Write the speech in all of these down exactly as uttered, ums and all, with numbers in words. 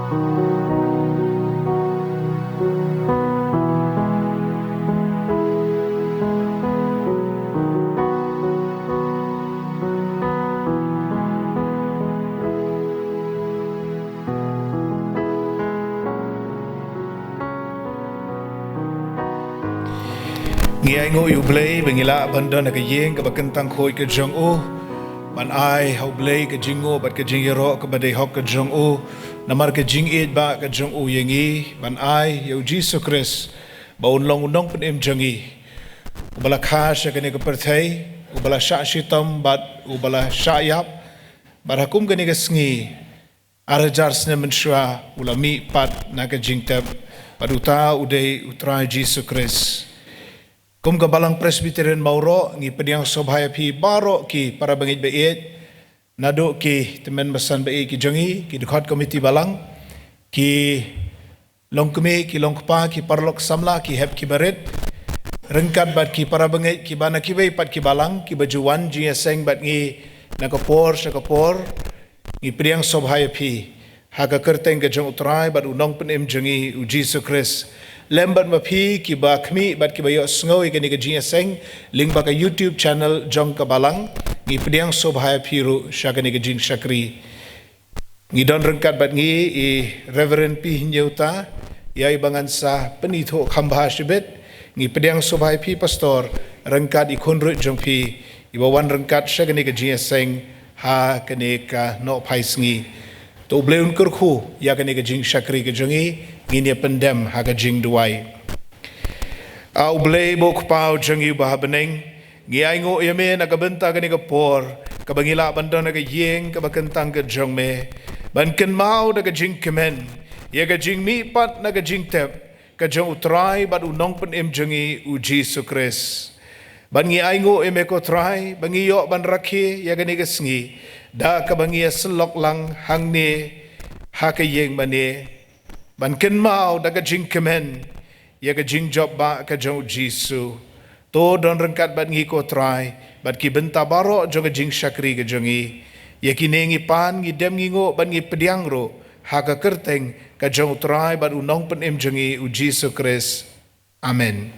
Ngi ainguh ïa U Blei ba ngi lah ban don ha ka ïing kaba kyntang khuid ka jong u, ban ai ha U Blei ka jingnguh bad ka jingïaroh kaba dei hok ka jong u, namar ka jingïeit ba ka jong u ïa ngi, ban ai ïa U Jisu Khrist ba un long U Nongpynim jong ngi, uba la kha sha kane ka pyrthei, uba la shah shitom bad uba la shah ïap, bad ha kum kane ka sngi, ar hajar snem mynshuwa u la mih pat na ka jingtep, bad uta u dei U Trai Jisu Khrist. Kum ka Balang Presbyterian Mawroh, ngi pdiang sngewbha ïa phi baroh ki para bangeit ba ïeit, naduh ki tymmen basan ba ïeit ki jong ngi, ki dkhot komiti balang, ki longkmie, ki longkpa, ki paralok samla, ki hep ki barit, ryngkat bad ki para bangeit kiba na kiwei pat ki balang kiba ju wan jingïaseng bad ngi na ka por sha ka por. Ngi pdiang sngewbha ïa phi ha ka kyrteng ka jong U Trai bad U Nongpynim jong ngi U Jisu Khrist. Lem bad ma phi kiba khmih bad kiba ïohsngew ïa kane ka jingïaseng lyngba ka YouTube channel jong ka balang, ngi pdiang sngewbha ïa phi ruh sha kane ka jingshakri. Ngi don ryngkat bad ngi i Reverend P Hynñiewta, ïa iba ngan sa pynithuh kham bha shibit. Ngi pdiang sngewbha ïa phi Pastor, ryngkat i khun ruh jong phi iba wan ryngkat sha kane ka jingïaseng ha kane ka nohphai sngi. To U Blei un kyrkhu ïa kane ka jingshakri ka jong ngi, ngin ïa pyndem ha ka jingduwai. A U Blei ba U Kpa u jong ngi uba ha bneng, ngi ainguh ïa me na ka bynta kane ka por kaba ngi lah ban don ha ka ïing kaba kyntang ka jong me, ban kynmaw da ka jingkmen ïa ka jingmihpat na ka jingtep ka jong U Trai bad U Nongpynim jong ngi U Jisu Khrist. Bad ngi ainguh ïa me ko Trai ba ngi ïoh ban rakhe ïa kane ka sngi da kaba ngi ïasyllok lang hangne ha ka ïing mane, ban kynmaw da ka jingkmen ïa ka jingjop ba ka jong U Jisu. To don ryngkat bad ngi ko Trai bad ki bynta baroh jong ka jingshakri ka jong ngi. Ïa kine ngi pan, ngi dem, ngi nguh bad ngi pdiang ruh ha ka kyrteng ka jong U Trai bad U Nongpynim jong ngi U Jisu Khrist. Amen.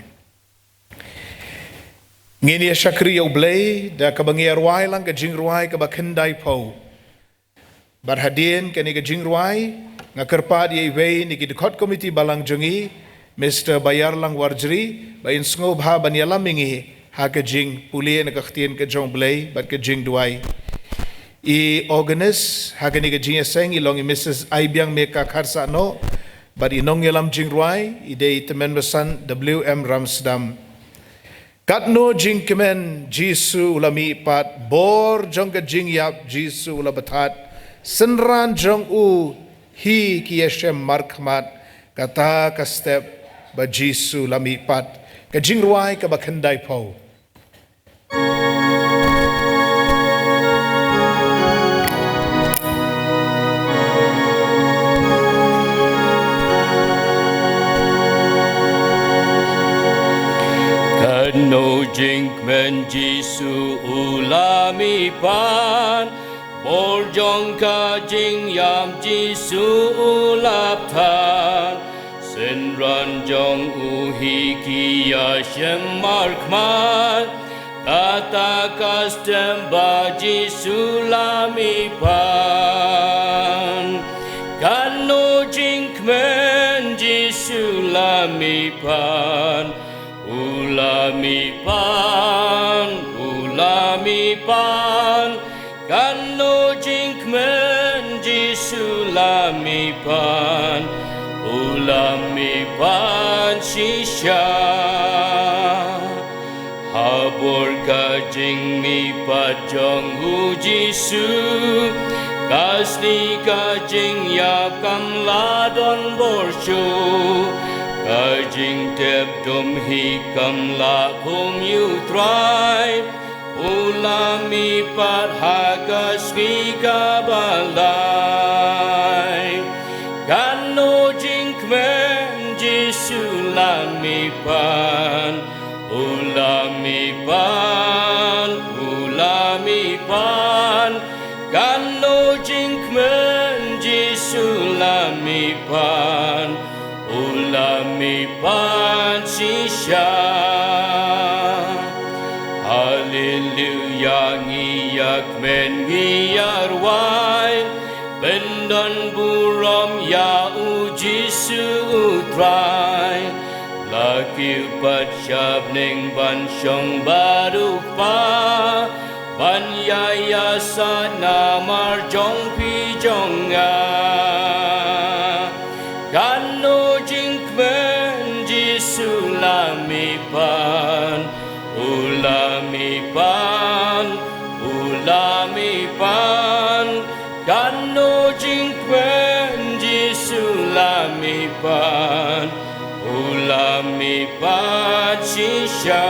Ngin ïa shakri ïa U Blei da kaba ngi ïa rwai lang ka jingrwai kaba khyndai phew. Bad hadien kane ka jingrwai, nga kyrpad ïa iwei na ki dkhot komiti balang jong ngi, Mister Bayarlang Warjri, ba in sngewbha ban ïalam ïa ngi ha ka jingpule na ka ktien ka jong U Blei bad ka jingduwai. I organist ha kane ka jingïaseng i long i Missus Aibiang Meka Kharsahnoh, bad i nongïalam jingrwai i dei i tymmen basan W M Ramsdam. Katno jingkmen Jisu u la mihpat, bor jong ka jingïap Jisu u la bthat, synran jong u hi ki ïashem markhmat, kata ka step ba Jisu u la mihpat. Ka jingrwai kaba khyndai phew. Katno jingkmen Jisu u la mihpat, bor jong ka jingïap Jisu u la bthat, synran jong u hi ki ïashem markhmat, kata ka step ba Jisu la mihpat. Katno jingkmen Jisu la mihpat, u la mihpat, u la mihpat. Katno jingkmen Jisu la mihpat, u la mihpat shisha. Ha bor ka jingmihpat jong u Jisu, ka sngi ka jingïap kam la don bor shuh, ka jingtep dum hi kam lah khum ïa u Trai. U la mihpat ha ka sngi kaba lai. Katno jingkmen Jisu la mihpat, u la mihpat, u la mihpat. Katno jingkmen Jisu la mihpat, u la mihpat shisha. Haleluya, ngi ïakmen ngi ïarwai, pyndon burom ïa u Jisu u Trai. La kiew pat sha bneng ban shong bad u Kpa, ban ïa ïasaid namar jong phi jong nga. Katno jingkmen Jisu la mihpat, u la mihpat, u la mihpat. Katno jingkmen Jisu la mihpat, u la mihpat shisha.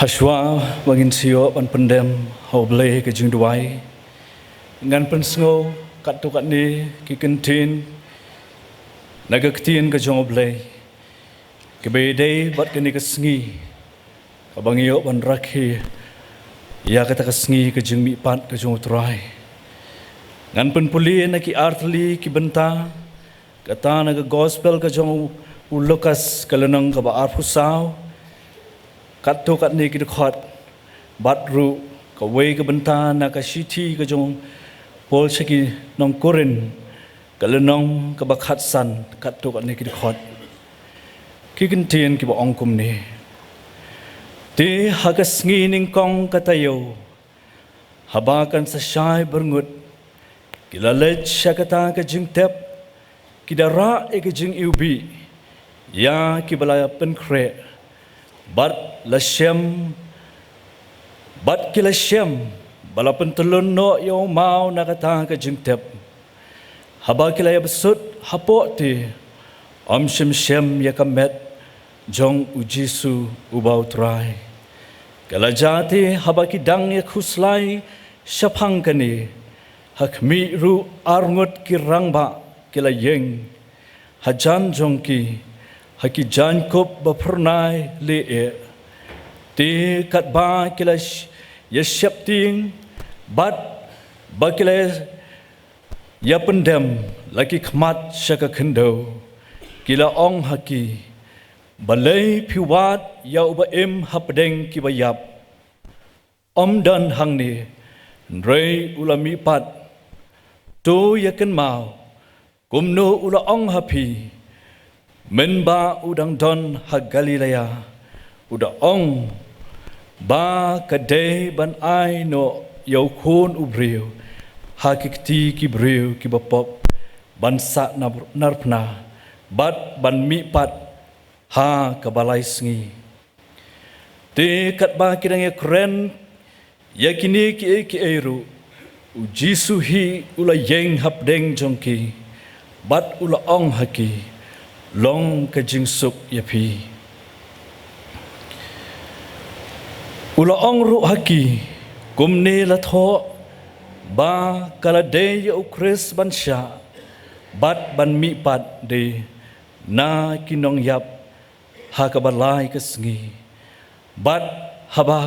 Hashwa ba ngin shu ïoh ban pyndem ha U Blei ka jingduwai, ngan pynsngew katto katne ki kyntien na ka ktien ka jong U Blei, kiba ïadei bad kane ka sngi kaba ngi ïoh ban rakhe ïa kata ka sngi ka jingmihpat ka jong U Trai. Ngan pynpule na ki artylli ki bynta, kata na ka gospel ka jong u Lukas ka lynnong kaba arphew saw, katto katne ki dkhot, bad ruh kawei ka bynta na ka shithi ka jong u Paul sha ki nong Korinth, ka lynnong kaba khatsan, katto katne ki dkhot. Ki kyntien kiba ong kumne: Te ha ka sngi nyngkong ka taïew, haba kan sa shai byrngut, ki la leit sha kata ka jingtep, ki da rah ïa ka jingiwbih ïa kiba la pynkhreh, bad la shem, bad ki la shem ba la pyntyllun noh ïa u maw na kata ka jingtep. Haba ki la ïabsut hapoh te, ym shym shem ïa ka met jong U Jisu uba U Trai. Ka la jia te haba ki dang ïakhuslai shaphang kane, ha khmih ruh arngut ki rangbah ki la ïeng hajan jong ki ha ki jaiñkup ba phyrnai leh eh. Te katba ki la sh-, ïasheptieng bad ba ki la ïapyndem la ki khmat sha ka khyndew, ki la ong ha ki: Balei phi wad ïa uba im hapdeng kiba ïap? Ym don hangne, hynrei u la mihpat. To ïakynmaw kumno u la ong ha phi. Mynba u dang don ha Galilaia, u da ong ba ka dei ban ai noh ïa u Khun u briew ha ki kti ki briew kiba pop, ban sah nar-, narphna bad ban mihpat ha kaba lai sngi. Te katba ki dang ïakren ïa kine kiei kiei ruh, U Jisu hi u la ïeng hapdeng jong ki, bad u la ong ha ki: Long ka jingsuk ïa phi. U la ong ruh ha ki: Kumne la thoh ba ka la dei ïa U Khrist ban shah bad ban mihpat de na ki nongïap ha kaba lai ka sngi, bad haba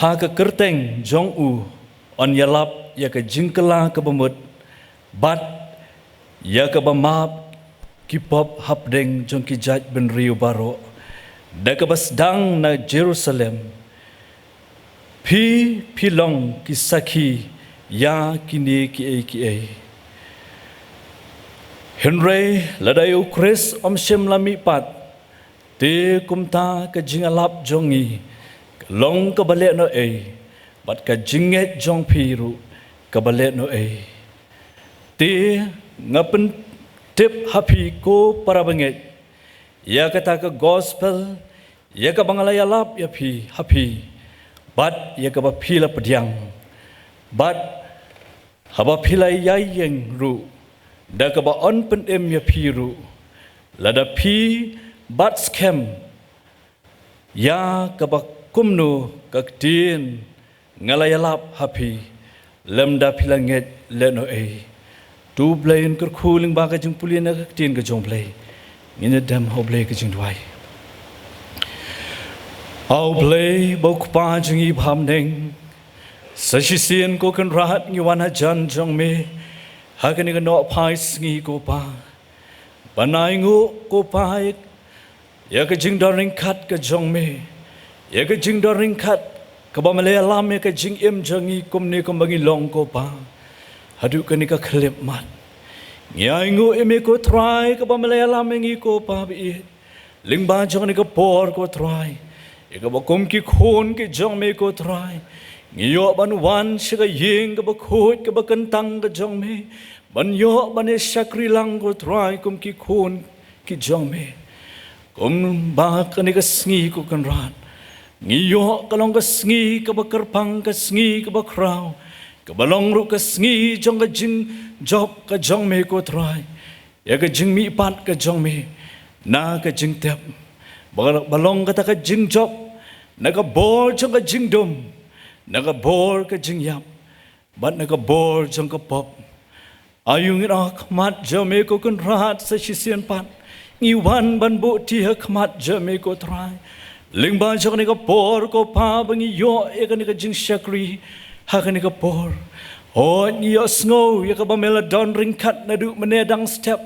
ha ka kyrteng jong u yn ïalap ïa ka jingkylla kaba mut, bad ïa kaba map ki pop hapdeng jong ki jaitbynriew baroh, da kaba sdang na Jerusalem. Phi, phi long ki sakhi ïa kine kiei kiei. Hynrei lada ïa u Khrist ym shym la mihpat, te kumta ka jingïalap jong ngi ka long kaba lehnohei, bad ka jingngeit jong phi ruh kaba lehnohei. Te nga pyntip ha phi ko para bangeit, ïa kata ka gospel, ïa kaba nga la ïalap ïa phi ha phi, bad ïa kaba phi la pdiang, bad haba phi la ïaïeng ruh, da kaba yn pynim ïa phi ruh, lada phi bat skhem ïa kaba kumno ka ktien nga la ïalap ha phi, lymda phi la ngeit lehnohei. To U Blei un kyrkhu lyngba ka jingpule na ka ktien ka jong U Blei. Ngin ïa dem ha U Blei ka jingduwai. A U Blei, ba u Kpa jong ngi ba ha bneng, sa shisien ko Kynrad ngi wan hajan jong me ha kane ka nohphai sngi ko Pa, ban ainguh ko Pa ïa ka jingdon ryngkat ka jong me, ïa ka jingdon ryngkat kaba me la ïalam ïa ka jingim jong ngi kumne kumba ngi long ko Pa. Haduh kane ka khyllipmat, ngi ainguh ïa me ko Trai kaba me la ïalam ïa ngi ko Pa ba ïeit, lyngba jong kane ka por ko Trai, ïa kaba kum ki khun ki jong me ko Trai, ngi ïoh ban wan sha ka ïing kaba khuid kaba kyntang ka jong me, ban ïoh ban ïa shakri lang ko Trai kum ki khun ki jong me. Kumba kane ka sngi ko Kynrad, ngi ïoh ka long ka sngi kaba kyrpang, ka sngi kaba khraw, kaba long ruh ka sngi jong ka jingjop ka jong me ko Trai, ïa ka jingmihpat ka jong me na ka jingtep, ba, ba long kata ka jingjop na ka bor jong ka jingdum, na ka bor ka jingïap, bad na ka bor jong ka pop. Aïu ngin ong ha khmat jong me ko Kynrad sa shisien pat ngi wan ban buh kti ha khmat jong me ko Trai, lyngba jong kane ka por ko Pa ba ngi ïoh ïa kane ka jingshakri ha kane ka por. Hooid, ngi ïohsngew ïa kaba me la don ryngkat naduh mynne dang step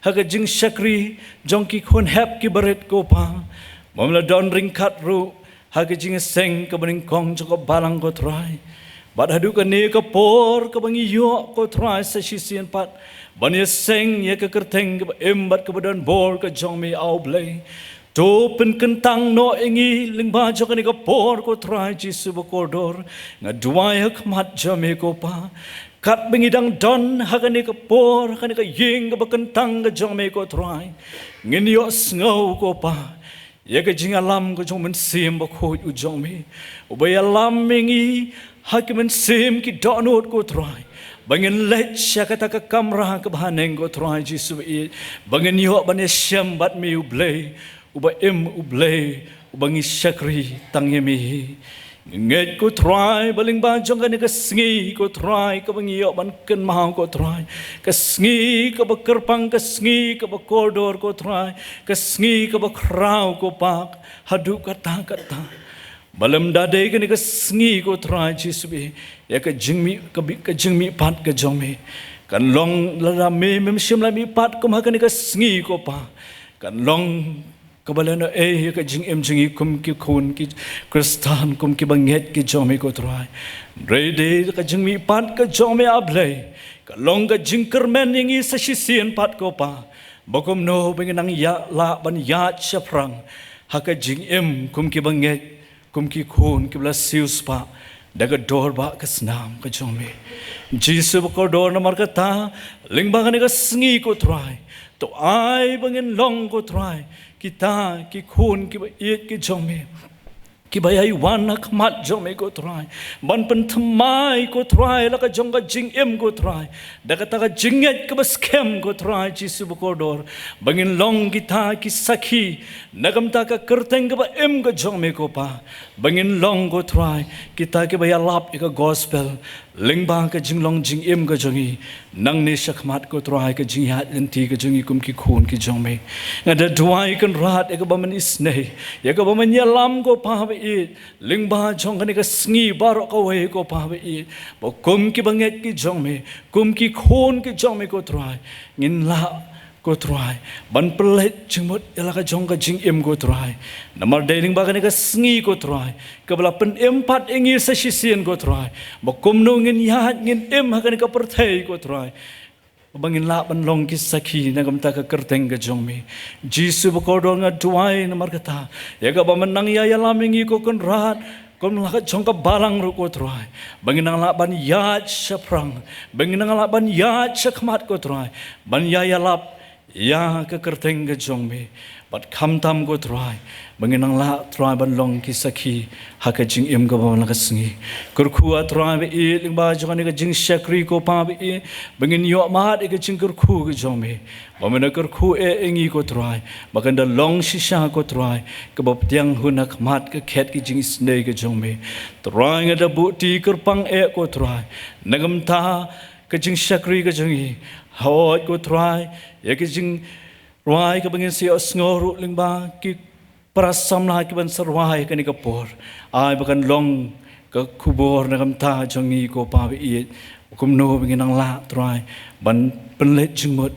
ha ka jingshakri jong ki khun hep ki barit ko Pa, ba me la don ryngkat ruh ha ka jingïaseng kaba nyngkong jong ka balang ko Trai, bad haduh kane ka por kaba ngi ïoh ko Trai sa shisien pat ban ïaseng ïa ka kyrteng kaba im bad kaba don bor ka jong me, A U Blei. To pynkyntang noh ïa ngi lyngba jong kane ka por ko Trai Jisu ba kordor. Nga duwai ha khmat jong me ko Pa, katba ngi dang don ha kane ka por, ha kane ka ïing kaba kyntang ka jong me ko Trai, ngin ïohsngew ko Pa ïa ka jingïalam ka jong u Mynsiem Bakhuid u jong me, uba ïalam ïa ngi ha ki mynsiem ki dohnud ko Trai, ba ngin leit sha kata ka kamra kaba haneng ko Trai Jisu ba ïeit, ba ngin ïoh ban ïashem bad me U Blei uba im, U Blei uba ngi shakri tang ïa me hi. Ngi ngeit ko Trai ba lyngba jong kane ka sngi ko Trai kaba ngi ïoh ban kynmaw ko Trai, ka sngi kaba kyrpang, ka sngi kaba kordor ko Trai, ka sngi kaba khraw ko Pa, haduh katta katta, ba lymda dei kane ka sngi ko Trai Jisu ba ïeit, ïa ka jingmih, ka bi-, ka jingmihpat ka jong me kan long, lada me mem shym la mihpat kum ha kane ka sngi ko Pa, kan long kaba lehnohei ïa ka jingim jong ngi kum ki khun ki Khristan, kum ki bangeit ki jong me ko Trai. Hynrei dei ka jingmihpat ka jong me, A Blei, ka long ka jingkyrmen ïa ngi sa shisien pat ko Pa, ba kumno ba ngin nang ïa lah ban ïaid shaphrang ha ka jingim kum ki bangeit, kum ki khun kiba la siewspah da ka dor ba ka snam ka jong me. Jisu ba kordor, namar kata, lyngba kane ka sngi ko Trai, to ai ba ngin long ko Trai kita ki khun kiba ïeit ki jong me, kiba ïai wan ha khmat jong me ko Trai, ban pynthymmai ko Trai la ka jong ka jingim ko Trai, da kata ka jingngeit kaba skhem ko Trai Jisu ba kordor, ba ngin long kita ki sakhi na ka bynta ka kyrteng kaba im ka jong me ko Pa, ba ngin long ko Trai kita kiba ïalap ïa ka gospel lyngba ka jinglong jingim ka jong ngi nangne shakhmat ko Trai, ka jingïaid lynti ka jong ngi kum ki khun ki jong me. Nga da duwai Kynrad ïa kaba men isynei, ïa kaba men ïalam ko Pa ba ïeit, lyngba jong kane ka sngi baroh kawei ko Pa ba ïeit, ba kum ki bangeit ki jong me, kum ki khun ki jong me ko Trai, ngin lah ko Trai ban pynleit jingmut ïa la ka jong ka jingim ko Trai. Namar dei lyngba kane ka sngi ko Trai, kaba la pynim pat ïa ngi sa shisien ko Trai, ba kumno ngin ïaid ngin im ha kane ka pyrthei ko Trai, ba ngin lah ban long ki sakhi na ka bynta ka kyrteng ka jong me. Jisu bakordor, nga duwai namar kata, ïa kaba men nang ïa ïalam ïa ngi ko Kynrad, kum la ka jong ka balang ruh ko Trai, ba ngin nang lah ban ïaid shaphrang, ba ngin nang lah ban ïaid shakhmat ko Trai, ban ïa ïalap ïa ka kyrteng ka jong me. Bad khamtam ko Trai, ba ngin nang lah Trai ban long ki sakhi ha ka jingim kaba man la ka sngi. Kyrkhu ah Trai ba ïeit lyngba jong kane ka jingshakri ko Pa ba ïeit, ba ngin ïohmad ïa ka jingkyrkhu ka jong me, ba men da kyrkhu eh ïa ngi ko Trai, ba kan da long shisha ko Trai kaba pdiang hun ha khmat ka khet ka jingisynei ka jong me. Trai nga da buh ti kyrpang eh ko Trai, na ka bynta ka jingshakri ka jong ngi. Hooid ko Trai, ïa ka jing rwai kaba ngin sa ïohsngew ruh lyngba ki para samla kiban sa rwai kane ka por. Ai ba kan long ka khubor na ka bynta jong ngi ko Pa ba ïeit, kumno ba ngin nang lah Trai ban pynleit jingmut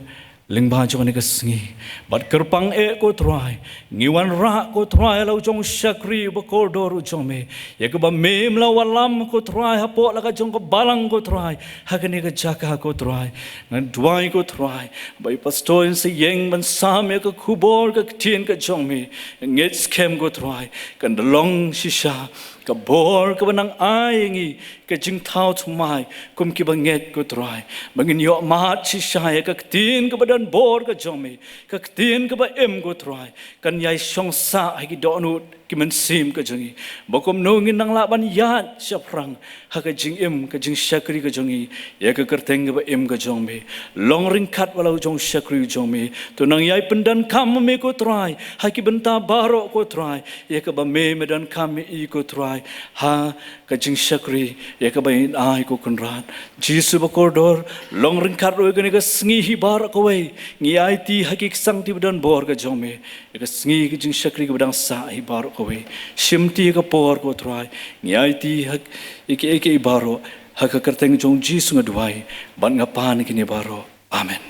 lyngba jong kane ka sngi. Bad kyrpang eh ko Trai, ngi wanrah ko Trai la u jong u shakri bakordor u jong me, ïa kaba mem la wallam ko Trai hapoh la ka jong ka balang ko Trai, ha kane ka jaka ko Trai. Ngan duwai ko Trai ba i pastor in sa ïeng ban sam ïa ka khubor ka ktien ka jong me. Ngeit skhem ko Trai, kan da long shisha ka bor kaba nang ai ïa ngi ka jingthaw thymmai kum kiba ngeit ko Trai, ba ngin ïohmad shisha ïa ka ktien kaba don bor ka jong me, ka ktien kaba im ko Trai, kan ïai shong sah ha ki dohnud ki mynsiem ka jong ngi, ba kumno ngin nang lah ban ïaid shaphrang ha ka jingim ka jingshakri ka jong ngi ïa ka kyrteng kaba im ka jong me. Long ryngkat bad la u jong u shakri u jong me. To nang ïai pyndonkam ma me ko Trai ha ki bynta baroh ko Trai, ïa kaba me me donkam ïa i ko Trai ha ka jingshakri ïa kaba in ai ko Kynrad. Jisu bakordor, long ryngkat ruh ïa kane ka sngi hi baroh kawei, ngi aiti ha ki ksangti ba don bor ka jong me. Ïa ka sngi ka jingshakri kaba dang sah hi baroh kawei, shimti ïa ka por ko Trai, ngi aiti ha ïa ki, ïa ki baroh ha ka kyrteng jong Jisu nga duwai bad nga pan ïa kine baroh. Amen.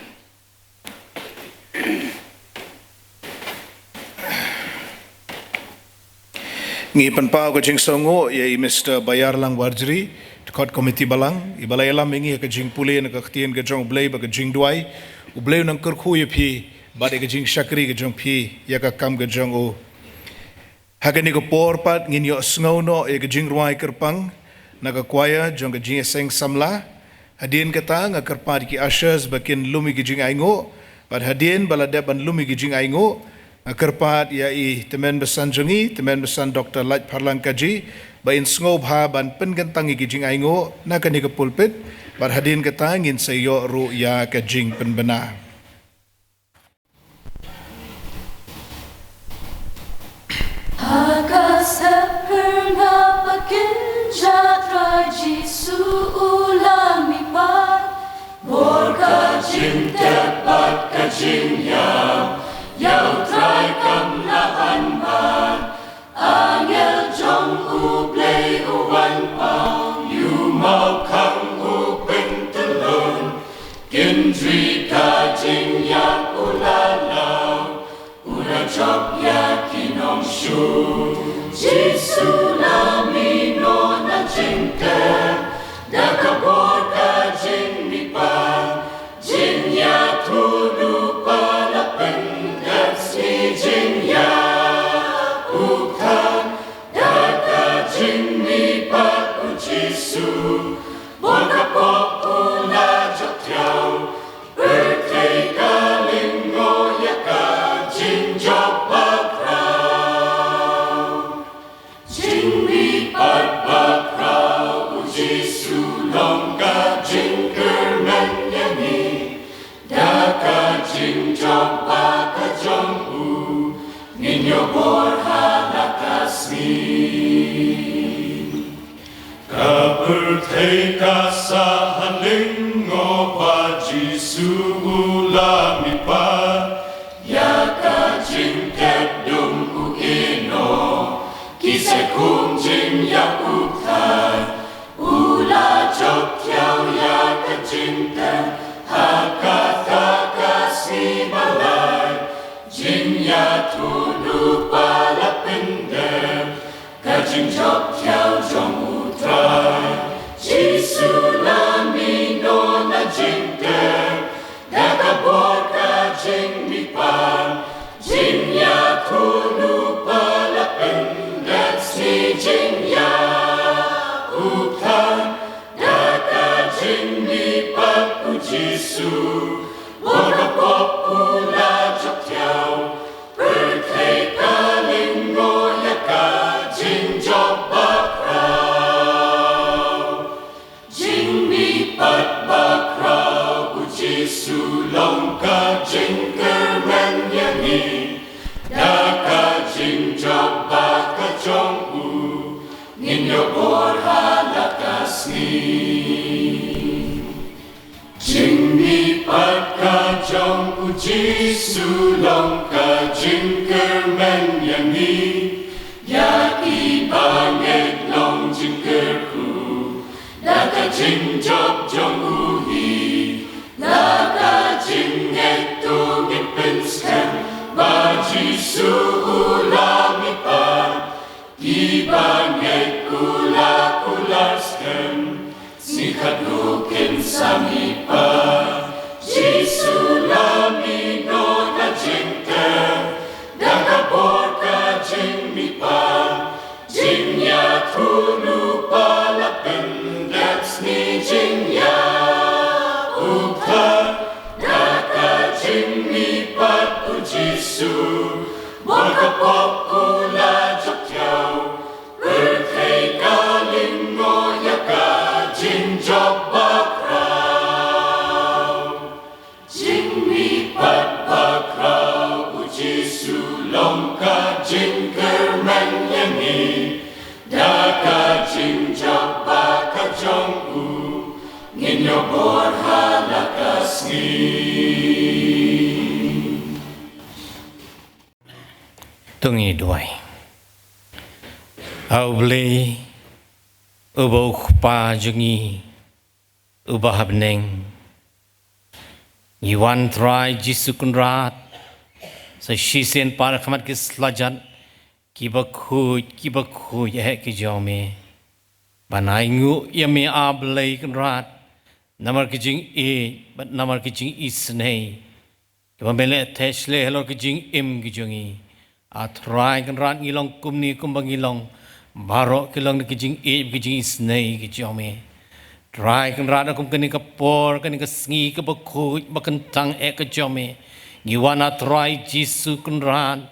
Ngi pynpaw ka jingsngewnguh ïa i Mister Bayarlang Warjri, dkhot komiti balang, iba la ïalam ïa ngi ha ka jingpule na ka ktien ka jong U Blei bad ka jingduwai. U Blei un nang kyrkhu ïa phi bad ïa ka jingshakri ka jong phi ïa ka kam ka jong u. Ha kane ka por pat ngin ïohsngew noh ïa ka jingrwai kyrpang na ka choir jong ka Jingïaseng Samla. Hadien kata nga kyrpad ïa ki ushers ba kin lum ïa ki jingainguh, bad hadien ba la dep ban lum ïa ki jingainguh, nga kyrpad ïa i tymmen basan jong ngi, tymmen basan Doktor Laitpharlang Kaji, ba in sngewbha ban pynkyntang ïa ki jingainguh na kane ka pulpit, bad hadien kata ngin sa ïoh ruh ïa ka jingpynbna. Ha ka sepher nga pynkyndit, Trai Jisu u la mihpat. Bor ka jingtep bad ka jingïap, ïa u Trai kam lah ban bat. Angel jong U Blei u wan paw, ïa u mawkhang u pyntyllun. Kynjri ka jingïap u la law, u la jop ïa ki nongshun. Jisu la mih noh na jingtep, da ka bor ka jingmihpat. Jingïathuhlypa la pyndep sngi jingïap u Kha. Da ka jingmihpat u Jisu, bun ka pop u la jop thiaw. Pyrthei ka lyngngoh ïa ka jingjop bakhraw. Jingmihpat bakhraw u Jisu long ka jingkyrmen ïa ngi. Da ka jingjop ba ka jong u, ngin ïoh bor ha la ka sngi. Ka pyrthei ka sah ha lyngngoh ba Jisu u la mihpat. Ïa ka jingtep dum u ïehnoh, ki seh khum jingïap u Kha. U la jop thiaw ïa ka jingtep, ha kata ka sngi ba lai. Jingïathuhlypa la pyndep, ka jingjop thiaw jong u Trai. Jisu la mih noh na jingtep, Jisu, bor ka pop u la jop thiaw, pyrthei ka lyngngoh ïa ka jingjop bakhraw. Jingmihpat bakhraw u Jisu long ka jingkyrmen ïa ngi, da ka jingjop ba ka jong u, ngin ïoh bor ha la ka sngi. Jingmihpat ka jong u Jisu long ka jingkyrmen ïa ngi, ïa kiba ngeit long jingkyrkhu, da ka jingjop jong u hi, da ka jingngeit to ngin pynskhem ba Jisu u la mihpat. Kiba ngeit u la kular skhem, sngi khatduh kin sa mihpat. Jisu la mih noh na jingtep, da ka bor ka jingmihpat. Jingïathuhlypa la pyndep sngi jingïaukthar, da ka jingmihpat u Jisu. Bor ka pop u la jop thiaw, pyrthei ka lyngngoh ïa ka jingjop bakhraw. Jingmihpat bakhraw u Jisu long ka jingkyrmen ïa ngi, da ka jingjop ba ka jong u, ngin ïoh bor ha la ka sngi. To ngin duwai. A U Blei, uba u Kpa jong ngi uba ha bneng, ngi wan Trai Jisu Kynrad sa shisien pat ha khmat ki slajat kiba khuid, kiba khuid eh ki jong me, ban ainguh ïa me A Blei Kynrad, namar ki jingïeit bad namar ki jingisynei kiba me la theh shlei halor ki jingim ki jong ngi. A Trai Kynrad, ngi long kumne kumba ngi long, baroh ki long na ki jingïeit ki jingisynei ki jong me. Trai Kynrad, kum kane ka por, kane ka sngi kaba khuid ba kyntang eh ka jong me, ngi wan A Trai Jisu Kynrad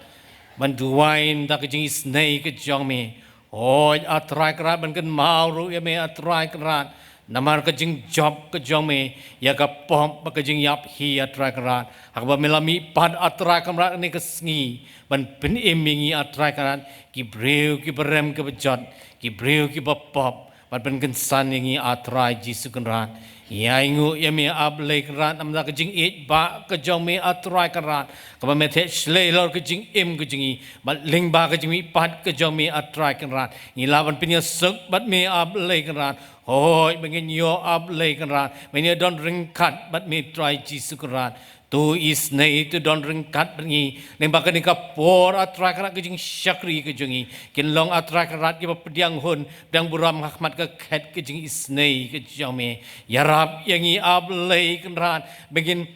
ban duwai da ka jingisynei ka jong me. Hooid A Trai Kynrad, ban kynmaw ruh ïa me A Trai Kynrad, namar ka jingjop ka jong me ïa ka pop bad ka jingïap hi A Trai Kynrad, ha kaba me la mihpat A Trai Kynrad ha kane ka sngi ban pynim ïa ngi A Trai Kynrad, ki briew kiba rem kiba jot, ki briew kiba pop, ban pynkynsan ïa ngi A Trai Jisu Kynrad. Ngi ainguh ïa me A Blei Kynrad, namar ka jingïeit ba ka jong me A Trai Kynrad, kaba me theh shlei halor ka jingim ka jong ngi, bad lyngba ka jingmihpat ka jong me A Trai Kynrad, ngi lah ban pynïasuk bad me A Blei Kynrad. Hooid ba ngin ïoh A Blei Kynrad, ba ngin ïoh don ryngkat bad me Trai Jisu Kynrad. To isynei, to don ryngkat bad ngi lyngba kane ka por A Trai Kynrad, ka jingshakri ka jong ngi. Kin long A Trai Kynrad kiba pdiang hun, pdiang burom ha khmat ka khet ka jingisynei ka jong me. Ïarap ïa ngi A Blei Kynrad, ba ngin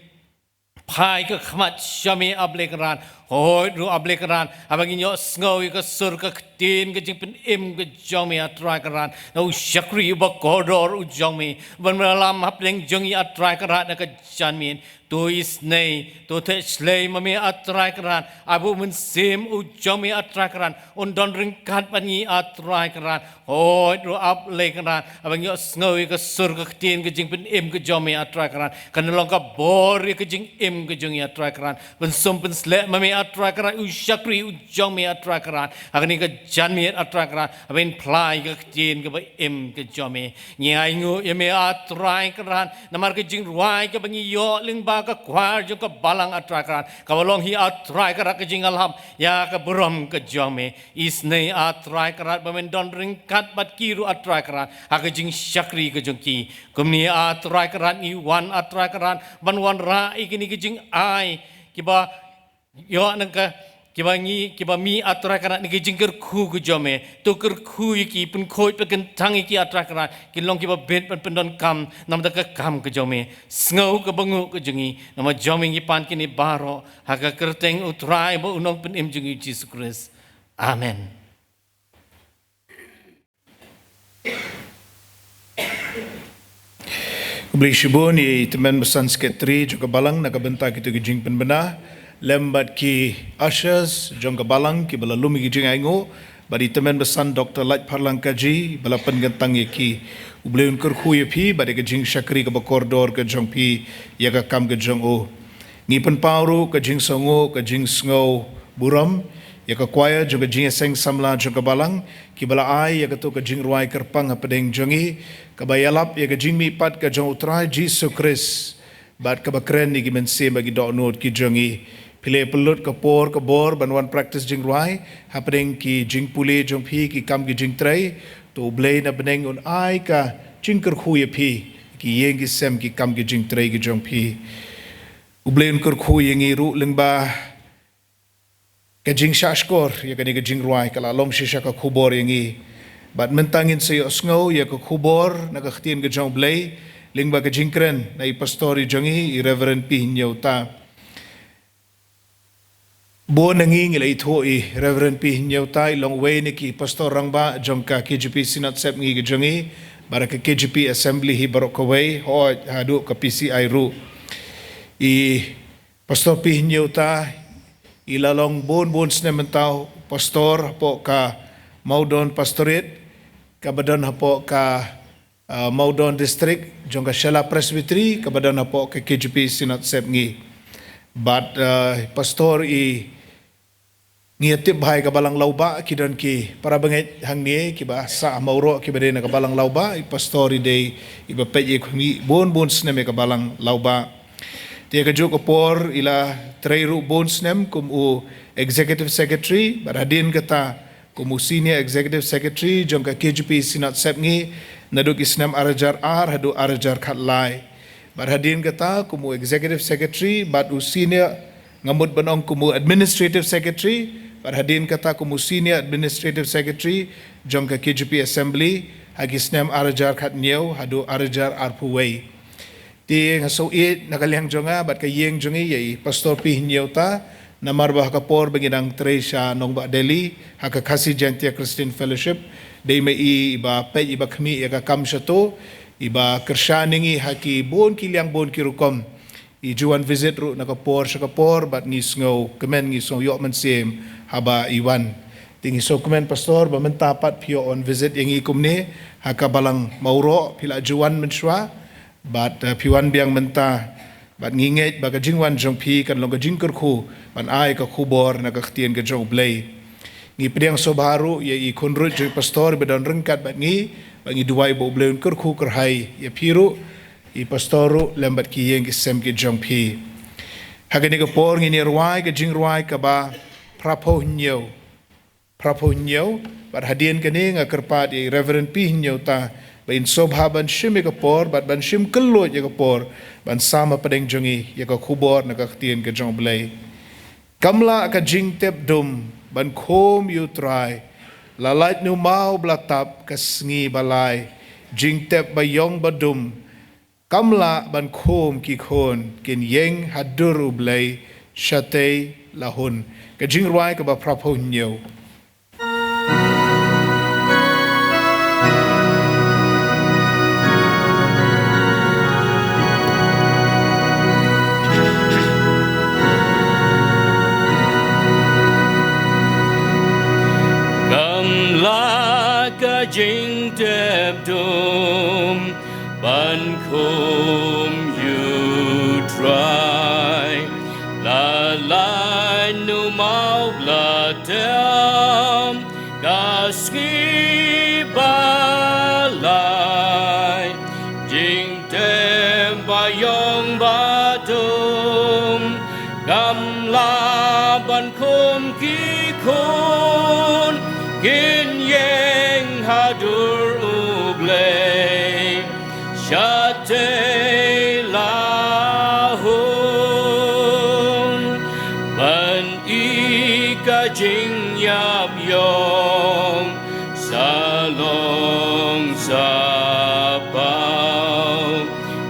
phai ka khmat sha me A Blei Kynrad. Hooid ruh A Blei Kynrad, haba ngin ïohsngew ïa ka sur ka ktien ka jingpynim ka jong me A Trai Kynrad, na u shakri uba kordor u jong me, ban ïalam hapdeng jong ngi A Trai Kynrad na ka janmiet. To isynei, to theh shlei ma me A Trai Kynrad, ai ba u Mynsiem u jong me A Trai Kynrad un don ryngkat bad ngi A Trai Kynrad. Hooid ruh A Blei Kynrad, haba ngi ïohsngew ïa ka sur ka ktien ka jingpynim ka jong me A Trai Kynrad, kan long ka bor ïa ka jingim ka jong ngi A Trai Kynrad. Pynsum pynsleh ma me A Trai Kynrad, u shakri u jong me A Trai Kynrad, ha kane ka janmiet A Trai Kynrad, haba ngin phla ïa ka ktien kaba im ka jong me. Ngi ainguh ïa me A Trai Kynrad, namar ka jingrwai kaba ngi ïoh lyngba ka kwar jong ka balang A Trai Kynrad, kaba long hi A Trai Kynrad ka jingïalam ïa ka burom ka jong me. Isynei A Trai Kynrad, ba men don ryngkat bad ki ruh A Trai Kynrad, ha ka jingshakri ka jong ki. Kumne A Trai Kynrad, ngi wan A Trai Kynrad, ban wanrah ïa kine ki jingai kiba ïoh na ka, kiba ngi, kiba mih A Trai Kynrad na ka jingkyrkhu ka jong me. To kyrkhu ïa ki, pynkhuid pynkyntang ïa ki A Trai Kynrad, kin long kiba bit ban pyndonkam namar ka kam ka jong me. Sngew ka bynguh ka jong ngi, namar jong me ngi pan kine baroh, ha ka kyrteng U Trai bad U Nongpynim jong ngi Jisu Khrist. Amen. Khublei shibun ïa i tymmen basan secretary jong ka balang na ka bynta kito ki jingpynbna, lem bad ki ushers jong ka balang kiba la lum ïa ki jingainguh, bad i tymmen basan Doctor Lait Pharlang Kaji ba la pynkyntang ïa ki. U Blei un kyrkhu ïa phi bad ïa ka jingshakri kaba kordor ka jong phi ïa ka kam ka jong u. Ngi pynpaw ruh ka jingsngew, ka jingsngew burom ïa ka choir jong ka Jingïaseng Samla jong ka balang, kiba la ai ïa kato ka jingrwai kyrpang hapdeng jong ngi, kaba ïalap ïa ka jingmihpat ka jong U Trai Jisu Khrist, bad kaba kren ïa ki mynsiem bad ki dohnud ki jong ngi. Phi la pynlut ka por ka bor ban wan practice jingrwai hapdeng ki jingpule jong phi, ki kam ki jingtrei. To U Blei na bneng un ai ka jingkyrkhu ïa phi, ki ïing ki sem, ki kam ki jingtrei ki jong phi. U Blei un kyrkhu ïa ngi ruh lyngba ka jingshahshkor ïa kane ka jingrwai, ka la long shisha ka khubor ïa ngi. Bad mynta ngin sa ïohsngew ïa ka khubor na ka ktien ka jong U Blei lyngba ka jingkren na i pastor i jong ngi, i Reverend P Hynñiewta. Bun na ngi ngi la ithuh i Reverend P Hynñiewta i long uwei na ki pastor rangbah jong ka K J P Synod Sepngi ka jong ngi, bad ka K J P Assembly hi baroh kawei, hooid haduh ka P C I ruh. I Pastor P Hynñiewta i la long bun bun snem mynta u pastor hapoh ka Mawdon Pastorate, kaba don hapoh ka, ah, Mawdon District jong ka Shella Presbytery, kaba don hapoh ka K J P Synod Sepngi. Bad, ah, pastor i ngi ïa tip bha ïa ka balang Lawbah, ki don ki para bangeit hangne kiba sah ha Mawroh kiba dei na ka balang Lawbah, i pastor i dei iba peit ïa ka khmih bun bun snem ïa ka balang Lawbah. Te ïa kajuh ka por i la trei ruh bun snem kum u Executive Secretary, bad hadien kata kum u Senior Executive Secretary jong ka K J P Synod Sepngi naduh ki snem ar hajar ar haduh ar hajar khatlai. Bad hadien kata kum u Executive Secretary bad u Senior, nga mut ban ong kum u Administrative Secretary, bad hadien kata kum u Senior Administrative Secretary jong ka K J P Assembly ha ki snem ar hajar khathynñiew haduh ar hajar arphew wei. Te nga sngewbha na ka liang jong nga bad ka ïing jong ngi ïa i Pastor P Hynñiewta, namar ba ha ka por ba ngi dang trei sha Nongbah Delhi ha ka Khasi Jaintia Christian Fellowship, dei ma i iba peit iba khmih ïa ka kam shato, iba kyrshan ïa ngi ha ki bun ki liang bun ki rukom. I ju wan visit ruh na ka por sha ka por bad ngi sngewkmen, ngi sngew ïoh mynsiem haba i wan. Te ngi sngewkmen pastor ba mynta pat phi ïoh wan visit ïa ngi kumne ha ka balang Mawroh, phi la ju wan mynshuwa bad, eh, phi wan biang mynta. Bad ngi ngeit ba ka jingwan jong phi kan long ka jingkyrkhu ban ai ka khubor na ka ktien ka jong U Blei. Ngi pdiang sngewbha ruh ïa i khun ruh jong i pastor ba don ryngkat bad ngi, bad ngi duwai ba U Blei un kyrkhu kyrhai ïa phi ruh, i pastor ruh lem bad ki ïing ki sem ki jong phi. Ha kane ka por ngin ïa rwai ka jingrwai kaba phraphew hynñiew. Phraphew hynñiew, bad hadien kane nga kyrpad ïa i Reverend P Hynñiewta ba in sngewbha ban shim ïa ka por bad ban shim kylluid ïa ka por ban sam hapdeng jong ngi ïa ka khubor na ka ktien ka jong U Blei. Kam lah ka jingtep dum ban khum ïa U Trai, la lait nu maw bla tap ka sngi ba lai, jingtep ba ïong ba dum. Kam lah ban khum ki khun kin ïeng ha dur U Blei shatei la hun. Ka jingrwai kaba phraphew hynñiew. Kam lah ka jingtep dum ban khum ïa U Trai, la lait nu maw bla tap ka sngi ba lai, jingtep ba ïong ba dum. Kam lah ban khum ki khun kin ïeng ha dur U Blei shatei la hun. Ban ïa ka jingïap ïong sa long sa paw,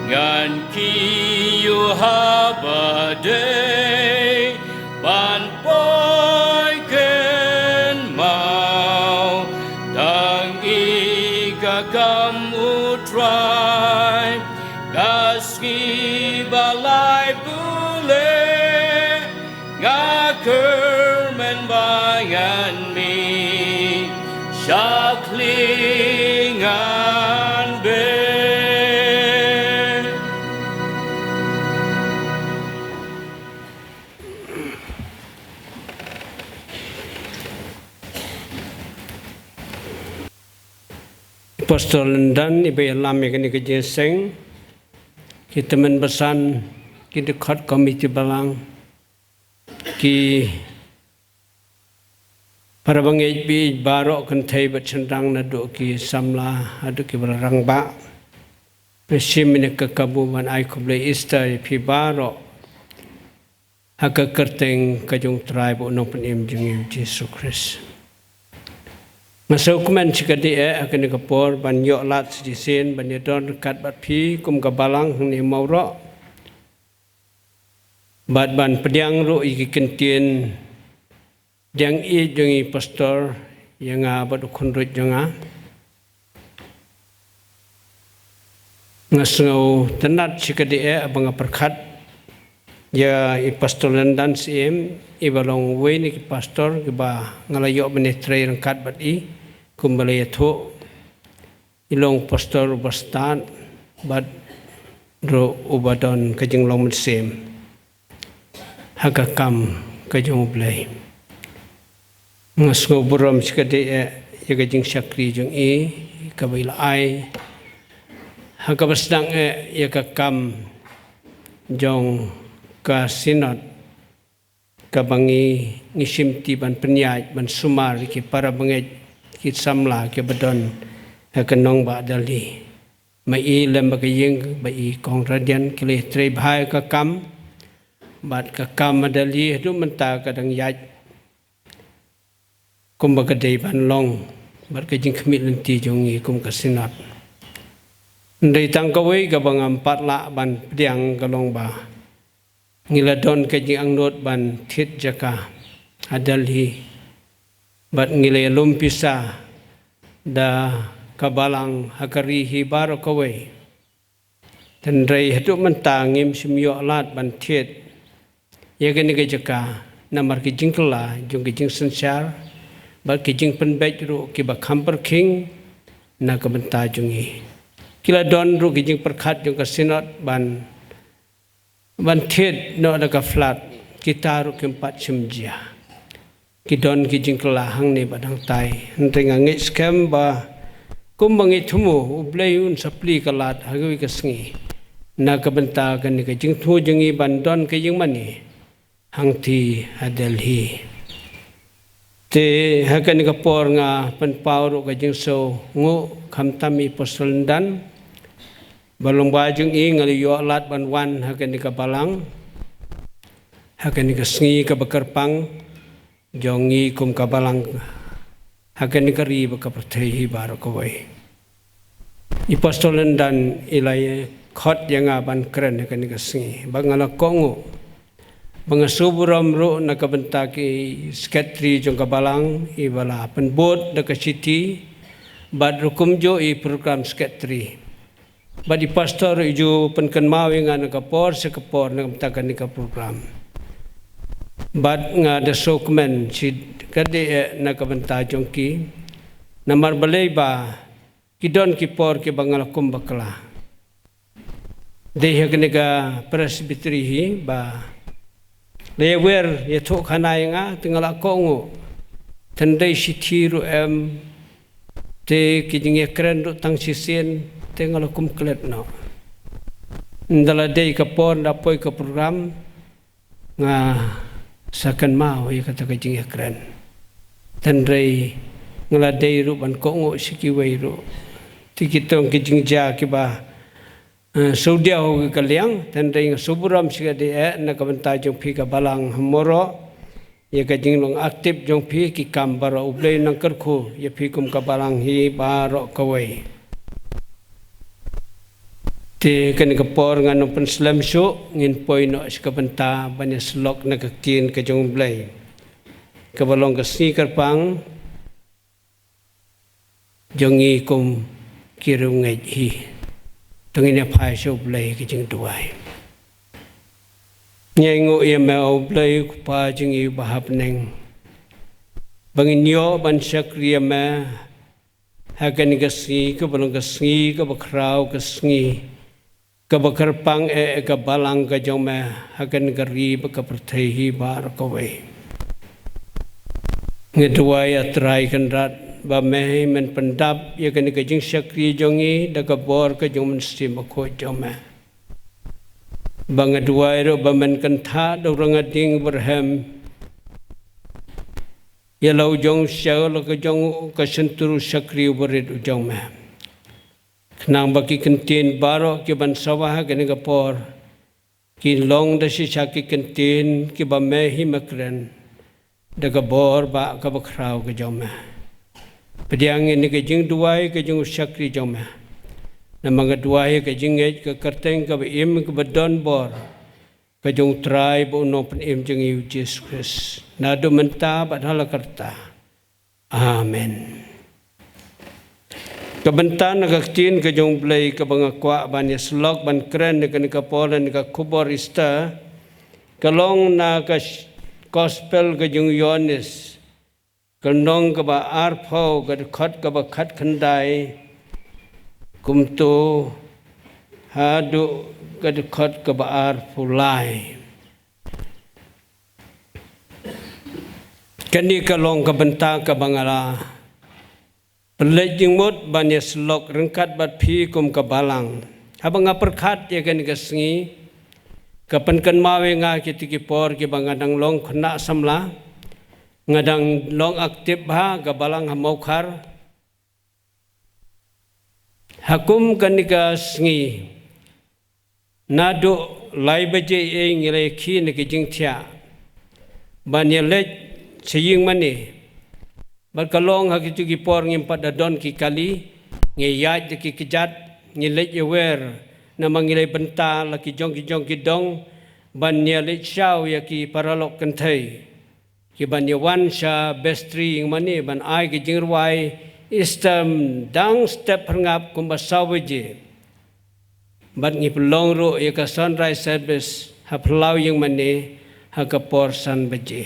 ngan kiew ha ba dei ban poi kynmaw. Tang ïa ka kam U Trai ka Lai pule nga kyrmen ba ngan mih sha klingan beh. Pastor Lyndan, iba ïalam ïa kane ka jingïaseng, ki tymmen basan, ki dkhot komiti balang, ki para bangeit baieit baroh kynthei bad shynrang naduh ki samla haduh ki ba la rangbah. Nga shim ïa ka kabu ban ai khublei Easter ïa phi baroh ha ka kyrteng ka jong U Trai bad U Nongpynim jong ngi U Jisu Khrist. Nga sngewkmen shikatdei eh ha kane ka por ban ïoh lad shisien ban ïadon ryngkat bad phi kum ka balang hangne Mawroh. Bad ban pdiang ruh ïa ki kyntien pdiang ïeit jong i pastor ïa nga bad u khunduit jong nga. Nga sngewtynnat shikatdei eh ba nga pyrkhat ïa i Pastor Lyndan Syiem, iba long uwei na ki pastor kiba nga la ïoh ban ïatrei ryngkat bad i kumba la ïathuh. I long pastor uba stad bad ruh uba don ka jinglong mynsiem ha ka kam ka jong U Blei. Nga sngewburom shikatdei eh ïa ka jingshakri jong i kaba i la ai ha kaba sdang eh ïa ka kam jong ka Synod, kaba ngi, ngi shimti ban pynïaid ban sumar ïa ki para bangeit, ki samla kiba don ha ka nongbah Delhi. Ma i lem bad ka ïing bad i Kong Radian ki la ïatrei bha ïa ka kam, bad ka kam ha Delhi haduh mynta ka dang ïaid kumba ka dei ban long bad ka jingkhmih lynti jong ngi kum ka Synod. Hynrei tang kawei kaba ngam pat lah ban pdiang ka long ba ngi la don ka jingangnud ban thied jaka ha Delhi bad ngi la ïalum pisa da ka balang ha ka ri hi baroh kawei. Hynrei haduh mynta ngim shym ïoh lad ban thied ïa kane ka jaka namar ki jingkylla jong ki jingsynshar bad ki jingpynbeit ruh kiba kham pyrkhing na ka bynta jong ngi. Ki la don ruh ki jingpyrkhat jong ka Synod ban, ban thied noh da ka flood, kita ruh kim pat shim jia. Ki don ki jingkylla hangne bad hangtai. Hynrei nga ngeit skhem ba kumba ngi thmu, U Blei un sa plie ka lad ha kawei ka sngi na ka bynta kane ka jingthmu jong ngi ban don ka ïingmane hangtei ha Delhi. Te ha kane ka por nga pynpaw ruh ka jingsngewnguh khamtam i Pastor Lyndan ba long ba jong i nga la ïoh lad ban wan ha kane ka balang ha kane ka sngi kaba kyrpang jong ngi kum ka balang ha kane ka ri bad ka pyrthei hi baroh kawei. I Pastor Lyndan i la ïa khot ïa nga ban kren ha kane ka sngi bad nga la kohnguh. Ba nga sngewburom ruh na ka bynta ki sekretari jong ka balang iba la pynbud da ka shithi bad ruh kumjuh i program sekretari. Bad i pastor i ju pynkynmaw ïa nga na ka por sha ka por na ka bynta kane ka program. Bad nga da sngewkmen shikatdei eh na ka bynta jong ki. Namar balei ba ki don ki por kiba nga la kum bakla. Dei ha kane ka Presbytery hi ba la ïawer ïathuhkhana ïa nga te nga la kohnguh. Hynrei shithi ruh em, te ki jingïakren ruh tang shisien, te nga la kum klet noh. Ynda la dei ka por, ynda poi ka program, nga sa kynmaw ïa kata ka jingïakren. Hynrei nga la dei ruh ban kohnguh sha kiwei ruh. Te ki tong ki jingjia kiba, eh, shu diaw ki ka liang, hynrei nga sngewburom shikatdei eh na ka bynta jong phi ka balang ha Mawroh. Ïa ka jinglong active jong phi ki kam baroh, U Blei un nang kyrkhu ïa phi kum ka balang hi baroh kawei. Te kane ka por ngan ym pynslem shuh, ngin poi noh sha ka bynta ban ïasyllok na ka ktien ka jong U Blei kaba long ka sngi kyrpang jong ngi kum ki riewngeit hi. To ngin ïa phai sha U Blei ka jingduwai. Ngi ainguh ïa me, O Blei, U Kpa jong ngi uba ha bneng, ba ngin ïoh ban shakri ïa me ha kane ka sngi, kaba long ka sngi kaba khraw, ka sngi kaba kyrpang eh ka balang ka jong me ha kane ka ri bad ka pyrthei hi baroh kawei. Nga duwai, A Trai Kynrad, ba me hi men pyndap ïa kane ka jingshakri jong ngi da ka bor ka jong u Mynsiem Bakhuid jong me. Ba nga duwai ruh ba men kynthah da u rangading barhem ïa la u jong sha la ka jong ka shyntur u shakri u barit u jong me, khnang ba ki kyntien baroh ki ban sawa ha kane ka por kin long da shisha ki kyntien kiba me hi me kren da ka bor bad kaba khraw ka jong me. Pdiang ïa kane ka jingduwai ka jong u shakri jong me, namar nga duwai ïa ka jingngeit ka kyrteng kaba im kaba don bor ka jong U Trai bad u Nongpynim jong ngi U Jisu Khrist, naduh mynta bad hala karta. Amen. Ka bynta na ka ktien ka jong U Blei kaba nga kwah ban ïa syllok ban kren ha kane ka por, na ka khubor Easter, ka long na ka sh-, gospel ka jong u Ïoannis, ka lynnong kaba arphew, ka dkhot kaba khatkhyndai kumto haduh ka dkhot kaba arphew lai. Kane ka long ka bynta kaba nga la pynleit jingmut ban ïa syllok ryngkat bad phi kum ka balang. Haba nga pyrkhat ïa kane ka sngi, ka pynkynmaw ïa nga kita ki por kiba nga dang long khynnah samla, nga dang long active ha ka balang ha Mawkhar. Ha kum kane ka sngi, naduh lai baje ngi la ïakhih na ki jingthiah ban ïa leit sha ïing mane. Bad ka long ha kito ki por ngim pat da don ki kali, ngi ïaid da ki kjat, ngi leit ïawer, namar ngi la bynta la ki jong ki jong ki dong ban ïa leit shaw ïa ki paralok kynthei kiban ïa wan sha vestry ïing mane ban ai ka jingrwai Easter dang step phyrngap kumba saw baje. Bad ngi pynlong ruh ïa ka sunrise service ha phyllaw ïing mane ha ka por san baje.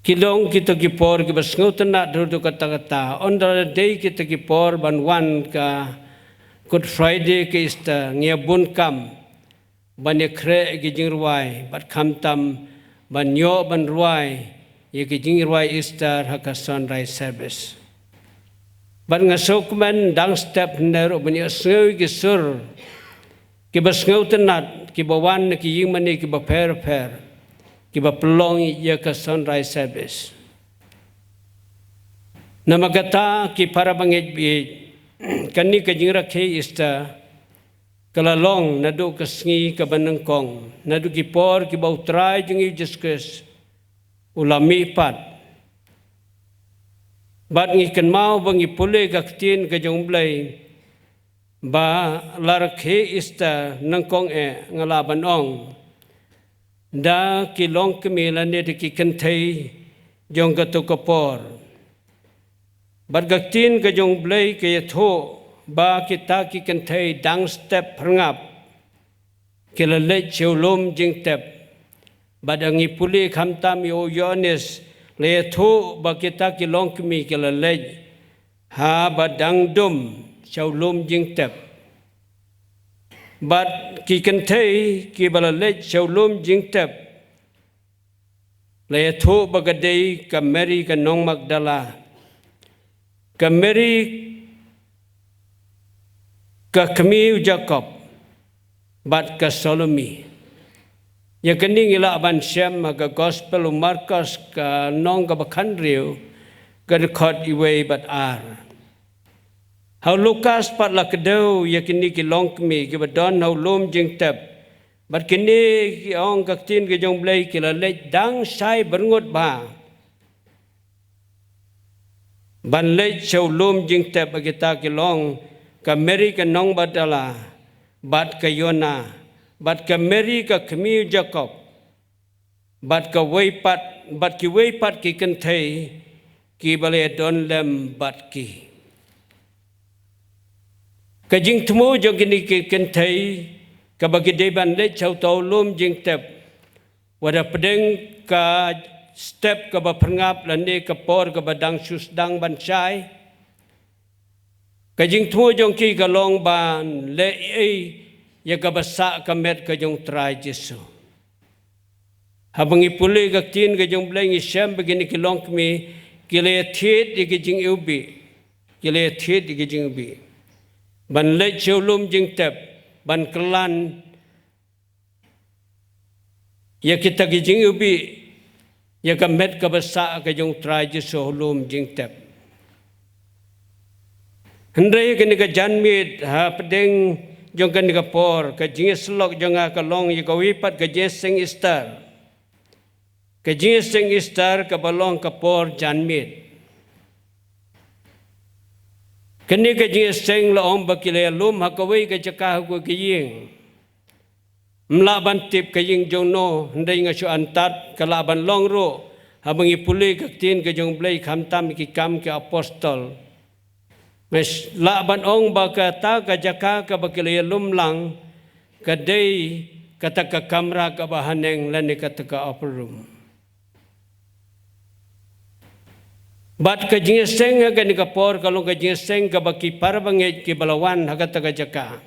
Ki long kita ki por kiba sngewtynnat ruh katta katta. Ynda la dei kita ki por ban wan ka Good Friday, ka Easter, ngi ïa bun kam ban ïa khreh ïa ki jingrwai, bad khamtam ban ïoh ban rwai ïa ki jingrwai Easter ha ka sunrise service. Bad nga sngewkmen dang step hynrei ruh ban ïa sngew ïa ki sur kiba sngewtynnat kiba wan na ki ïing mane kiba pher pher kiba pynlong ïa ka sunrise service. Namar kata ki para bangeit baieit, kane ka jingrakhe Easter ka la long naduh ka sngi kaba nyngkong, naduh ki por kiba U Trai jong ngi U Jisu Khrist u la mihpat. Bad ngi kynmaw ba ngi pule ka ktien ka jong U Blei ba la rakhe Easter nyngkong eh, nga lah ban ong, da ki longkmie lane da ki kynthei jong kato ka por. Bad ka ktien ka jong U Blei ka ïathuh ba kita ki kynthei dang step phyrngap ki la leit sha u lum jingtep. Bad ngi pule khamtam ïa u Ïoannis, la ïathuh ba kita ki longkmie ki la leit haba dang dum sha u lum jingtep. Bad ki kynthei kiba la leit sha u lum jingtep, la ïathuh ba ka dei ka Mary ka nong Magdala, ka Mary ka kmie u Jakob, bad ka Salome. Ïa kane ngi lah ban shem ha ka gospel u Markos ka lynnong kaba khathynriew, ka dkhot uwei bad ar. Ha u Lukas pat la kdew ïa kine ki longkmie kiba don ha u lum jingtep. Bad kine ki ong ka ktien ka jong U Blei ki la leit dang shai byrngut bha ban leit sha u lum jingtep. Ba kita ki long ka Mary ka nong Magdala, bad ka Joanna, bad ka Mary ka kmie u Jakob, bad kawei pat, bad kiwei pat ki kynthei kiba la ïadon lem bad ki. Ka jingthmu jong kine ki kynthei kaba ki dei ban leit sha uta u lum jingtep, wat hapdeng ka step kaba pyrngap lane ka por kaba dang shu sdang ban shai, ka jingthmu jong ki ka long ban leh ei ïa kaba sah ka met ka jong u Trai Jisu. Haba ngi pule ka ktien ka jong u Blei ngi shem ba kine ki longkmie ki la ïathied ïa ki jingiwbih, ki la ïathied ïa ki jingiwbih ban leit sha u lum jingtep, ban kylla ïa kita ki jingiwbih ïa ka met kaba sah ka jong u Trai Jisu ha u lum jingtep. Hynrei kane ka janmiet hapdeng jong kane ka por, ka jingïasyllok jong nga ka long ïa kawei pat ka jingïaseng Easter. Ka jingïaseng Easter kaba long ka por janmiet. Kane ka jingïaseng la ong ba ki la ïalum ha kawei ka jaka ha kawei ka ïing. Ym lah ban tip ka ïing jong no, hynrei nga shu antad ka lah ban long ruh haba ngi pule ka ktien ka jong u Blei, khamtam ki Kam ki Apostol. Nga sh-, lah ban ong ba kata ka jaka kaba ki la ïalum lang ka dei kata ka kamra kaba haneng lane kata ka upper room. Bad ka jingïaseng ha kane ka por ka long ka jingïaseng kaba ki para bangeit kiba la wan ha kata ka jaka,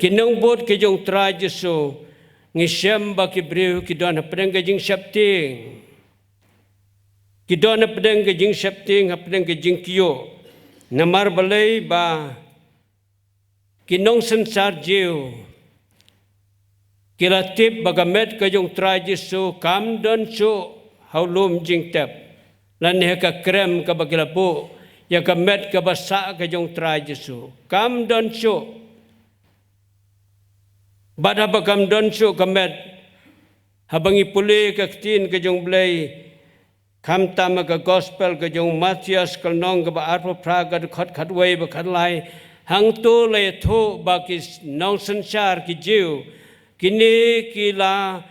ki nongbud ki jong u Trai Jisu, ngi shem ba ki briew ki don hapdeng ka jingsheptieng. Ki don hapdeng ka jingsheptieng, hapdeng ka jingkyiuh. Namar balei? Ba ki nongsynshar Jiw ki la tip ba ka met ka jong u Trai Jisu kam don shuh ha u lum jingtep, lane ha ka krem kaba ki la buh ïa ka met kaba sah ka jong u Trai Jisu. Kam don shuh. Bad haba kam don shuh ka met, haba ngi pule ka ktien ka jong u Blei, khamtam ha ka Gospel ka jong u Mathaios ka lynnong kaba arphew phra ka dkhot khatwei bad khatlai, hangto la ïathuh ba ki nongsynshar ki Jiw kine ki la,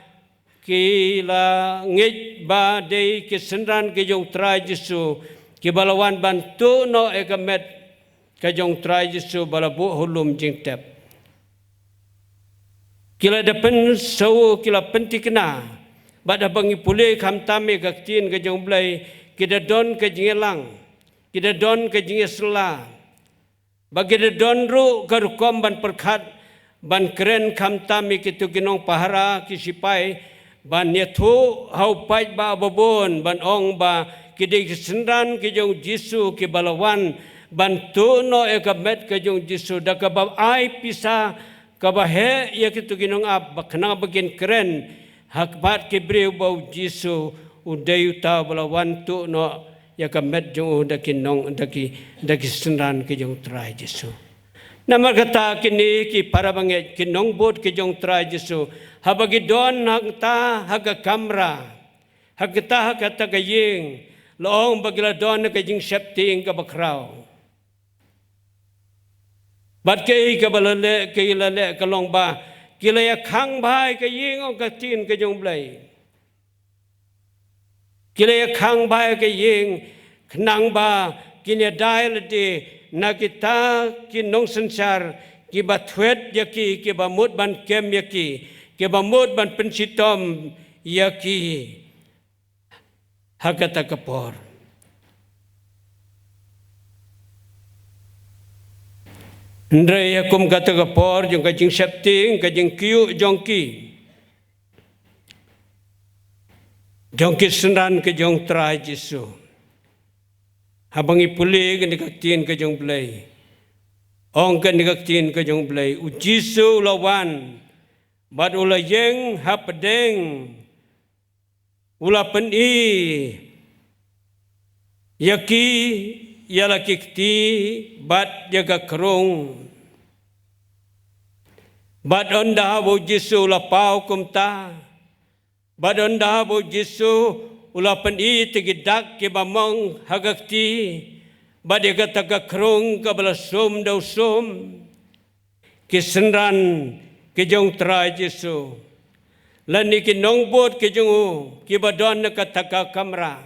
ki la ngeit ba dei ki synran ki jong u Trai Jisu kiba la wan ban tuh noh ïa ka met ka jong u Trai Jisu ba la buh ha u lum jingtep. Ki la da pynsaw, ki la pynthikna. Bad haba ngi pule khamtam ïa ka ktien ka jong u Blei, ki da don ka jingïalang, ki da don ka jingïasylla, bad ki da don ruh ka rukom ban pyrkhat, ban kren khamtam ïa kito ki nongpahara, ki sipai, ban ïathuh ha u paidbah babun ban ong ba ki dei ki synran ki jong u Jisu kiba la wan ban tuh noh ïa ka met ka jong u Jisu da kaba ai pisa kaba heh ïa kito ki nongap, ba khnang ba kin kren ha khmat ki briew ba u Jisu u dei uta uba la wan tuh noh ïa ka met jong u da ki nong, da ki, da ki synran ki jong u Trai Jisu. Namar kata kine ki para bangeit, ki nongbud ki jong u Trai Jisu, haba ki don hangta ha ka kamra, hangta ha kata ka ïing, la ong ba ki la don ha ka jingsheptieng kaba khraw. Bad kaei kaba la leh, kaei la leh ka long ba ki la ïakhang bha ïa ka ïing, ong ka ktien ka jong u Blei. Ki la ïakhang bha ïa ka ïing khnang ba kin ïada lade na kita ki nongsynshar kiba thwet ïa ki, kiba mut ban kem ïa ki, kiba mut ban pynshitom ïa ki ha kata ka por. Hynrei ha kum kata ka por jong ka jingsheptieng, ka jingkyiuh jong ki, jong ki synran ki jong u Trai Jisu, haba ngi pule kane ka ktien ka jong u Blei, ong kane ka ktien ka jong u Blei, u Jisu u la wan bad u la ïeng hapdeng, u la pyni ïa ki, ïa la ki kti bad ïa ka krung. Bad ynda haba u Jisu u la paw kumta, bad ynda haba u Jisu u la pyni ïa ki dak kiba mong ha ka kti bad ïa kata ka krung kaba la sum da u sum, ki synran ki jong u Trai Jisu lane ki nongbud ki jong u kiba don ha kata ka kamra,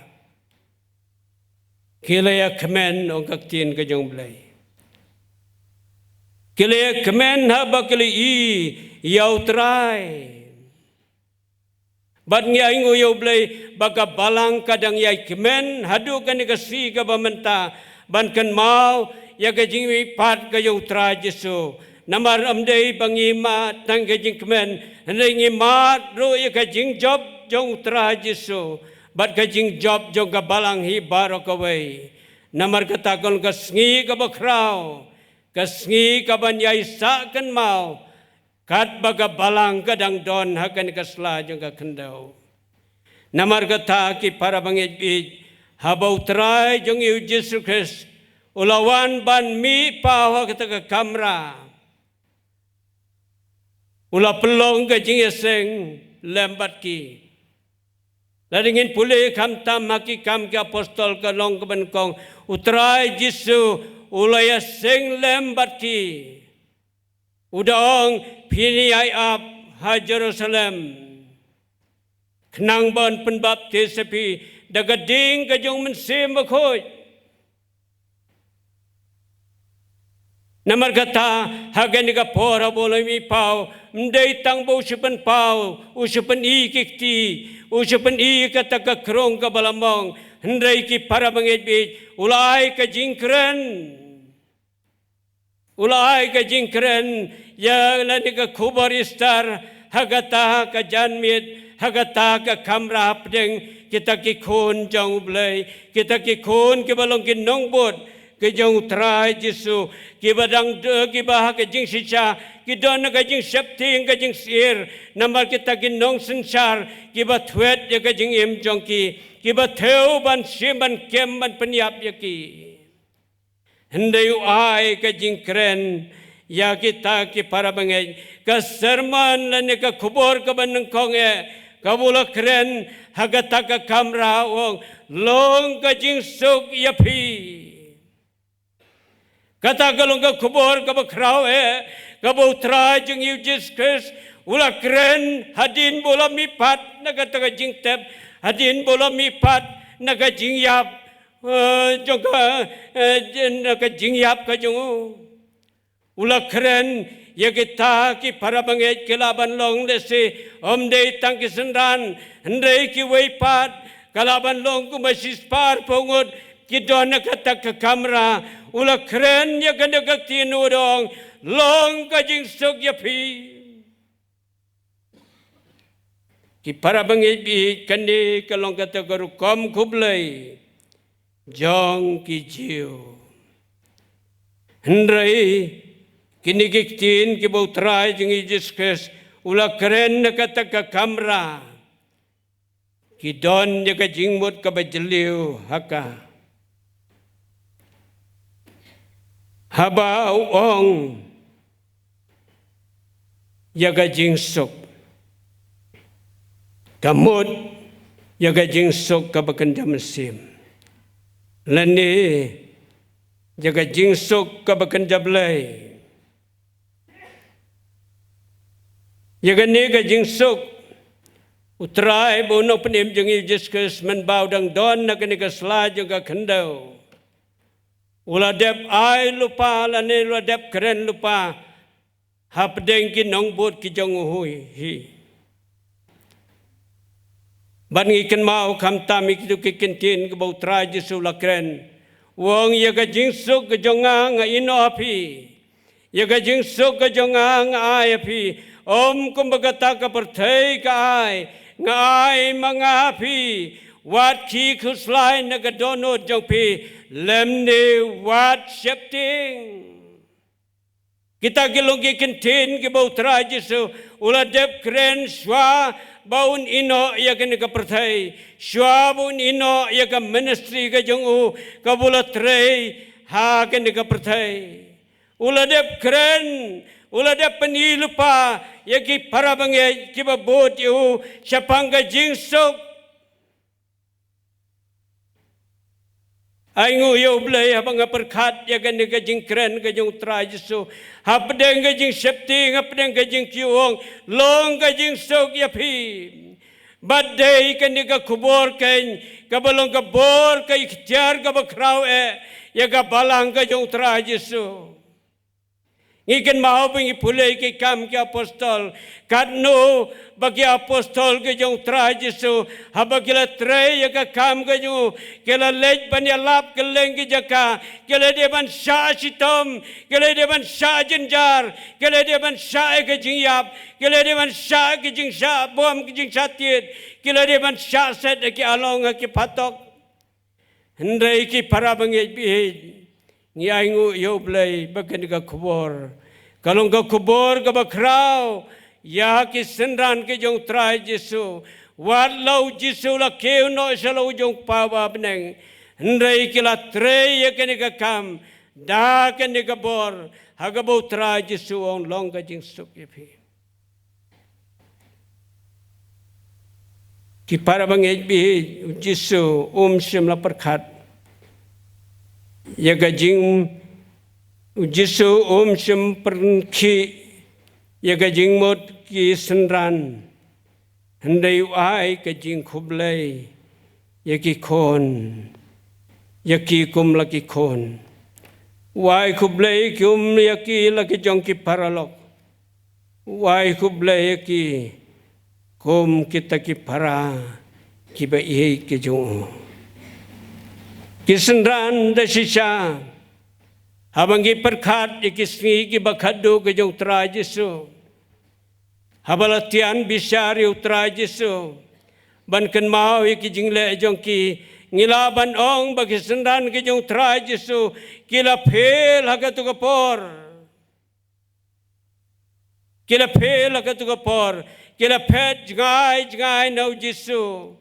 ki la ïakmen, ong ka ktien ka jong u Blei. Ki la ïakmen haba ki la ïohi ïa U Trai. Bad ngi ainguh ïa U Blei ba ka balang ka dang ïai kmen haduh kane ka sngi kaba mynta ban kynmaw ïa ka jingmihpat ka jong U Trai Jisu. Namar ym dei ba ngi mad tang ka jingkmen, hynrei ngi mad ruh ïa ka jingjop jong U Trai Jisu bad ka jingjop jong ka balang hi baroh kawei. Namar kata ka long ka sngi kaba khraw, ka sngi kaban ïai sah kynmaw katba ka balang ka dang don ha kane ka sla jong ka khyndew. Namar kata ki para bangeit baieit, haba U Trai jong ngi U Jisu Khrist u la wan ban mih paw ha kata ka kamra, u la pynlong ka jingïaseng lem bad ki. Lada ngin pule khamtam ha Ki Kam ki Apostol ka lynnong kaba nyngkong, U Trai Jisu u la ïaseng lem bad ki. U da ong, phin ïai ap ha Jerusalem, khnang ban pynbaptis ïa phi da ka ding ka jong U Mynsiem Bakhuid. Namar kata, ha kane ka por haba u la mih paw, ym dei tang ba u shu pynpaw, u shu pyni ki kti, u shu pyni kata ka krung kaba la mong, hynrei ki para bangeit baieit, u la ai ka jingkren. U la ai ka jingkren ïa lane ka khubor Easter ha kata ka janmiet, ha kata ka kamra hapdeng kita ki khun jong U Blei, kita ki khun kiba long ki nongbud ki jong U Trai Jisu, kiba dang de, kiba ha ka jingshisha ki don ka jingsheptieng, ka jingsyier namar kita ki nongsynshar kiba thwet ïa ka jingim jong ki, kiba thew ban shim, ban kem, ban pynïap ïa ki. Hynrei u ai ka jingkren ïa kita ki para bangeit, ka sermon lane ka khubor kaba nyngkong eh kaba u la kren ha kata ka kamra, u ong, long ka jingsuk ïa phi. Kata ka long ka khubor kaba khraw eh kaba U Trai jong ngi U Jisu Khrist u la kren hadien ba u la mihpat na kata ka jingtep, hadien ba u la mihpat na ka jingïap, eh, jong ka, eh, na ka jingïap ka jong u. U la kren ïa kita ki para bangeit ki lah ban long lehse ym dei tang ki synran, hynrei kiwei pat ka lah ban long kumba shispah arphew ngut ki don ha kata ka kamra. U la kren ïa kane ka ktien, u ong, long ka jingsuk ïa phi. Ki para bangeit baieit, kane ka long kata ka rukom khublei jong ki Jiw. Hynrei kine ki ktien kiba U Trai jong ngi Jisu Khrist u la kren na kata ka kamra, ki don ïa ka jingmut kaba jylliew ha ka. Haba u ong ïa ka jingsuk, ka mut ïa ka jingsuk kaba kynja mynsiem, lane ïa ka jingsuk kaba kynja Blei. Ïa kane ka jingsuk, U Trai bad U Nongpynim jong ngi Jisu Khrist, mynba u dang don na kane ka sla jong ka khyndew, u la dep ai lypa lane u la dep kren lypa hapdeng ki nongbud ki jong u hi. Bad ngi kynmaw khamtam ïa kito ki ktien kiba U Trai Jisu u la kren, u ong, ïa ka jingsuk ka jong nga nga ïehnoh ha phi. Ïa ka jingsuk ka jong nga nga ai ha phi. Ym kumba kata ka pyrthei ka ai, nga ai ma nga ha phi. Wat khie khuslai na ka dohnud jong phi, lymne wat sheptieng. Kita ki long ki ktien kiba U Trai Jisu u la dep kren shuwa ba un ïehnoh ïa kane ka pyrthei, shuwa ba un ïehnoh ïa ka ministry ka jong u kaba u la trei ha kane ka pyrthei. U la dep kren, u la dep pyni lypa ïa ki para bangeit kiba bud ïa u shaphang ka jingsuk. Ainguh ïa U Blei haba nga pyrkhat ïa kane ka jingkren ka jong U Trai Jisu hapdeng ka jingsheptieng, hapdeng ka jingkiew, u ong, long ka jingsuk ïa phi. Bad dei kane ka khubor keiñ kaba long ka bor ka iktiar kaba khraw eh ïa ka balang ka jong U Trai Jisu. Ngi kynmaw ba ngi pule ki Kam ki Apostol, katno ba ki Apostol ki jong Trai Jisu, haba ki la trei ïa ka kam ka jong u, ki la leit ban ïalap kylleng ki jaka, ki la dei ban shah shitom, ki la dei ban shah jynjar, ki la dei ban shah ïa ka jingïap, ki la dei ban shah ki jingshah bom, ki jingshah tied, ki la dei ban shah set ïa ki along ha ki phatok. Hynrei ki para bangeit baieit, ngi ainguh ïa U Blei ba kane ka khubor ka long ka khubor kaba khraw ïa ki synran ki jong Trai Jisu. Wat la U Jisu la kiew noh sha la u jong U Kpa uba ha bneng, hynrei ki la trei ïa kane ka kam da kane ka bor, ha kaba U Trai Jisu u ong, long ka jingsuk ïa phi. Ki para bangeit baieit, U Jisu um shym la pyrkhat ïa ka jing, U Jisu um shym pyrkhih ïa ka jingmut ki synran, hynrei u ai ka jingkhublei ïa ki khun, ïa ki kum la ki khun. U ai khublei kum ïa ki la ki jong ki paralok. U ai khublei ïa ki kum kita ki para kiba ïeit ki jong u. Ki synran, da shisha haba ngi pyrkhat ïa ki sngi kiba khatduh ki jong Trai Jisu, haba la tian bishar ïa U Trai Jisu ban kynmaw ïa ki jingleh jong ki, ngi lah ban ong ba ki synran ki jong Trai Jisu ki la phel ha katu ka por. Ki la phel ha katu ka por, ki la phet jngai jngai na U Jisu.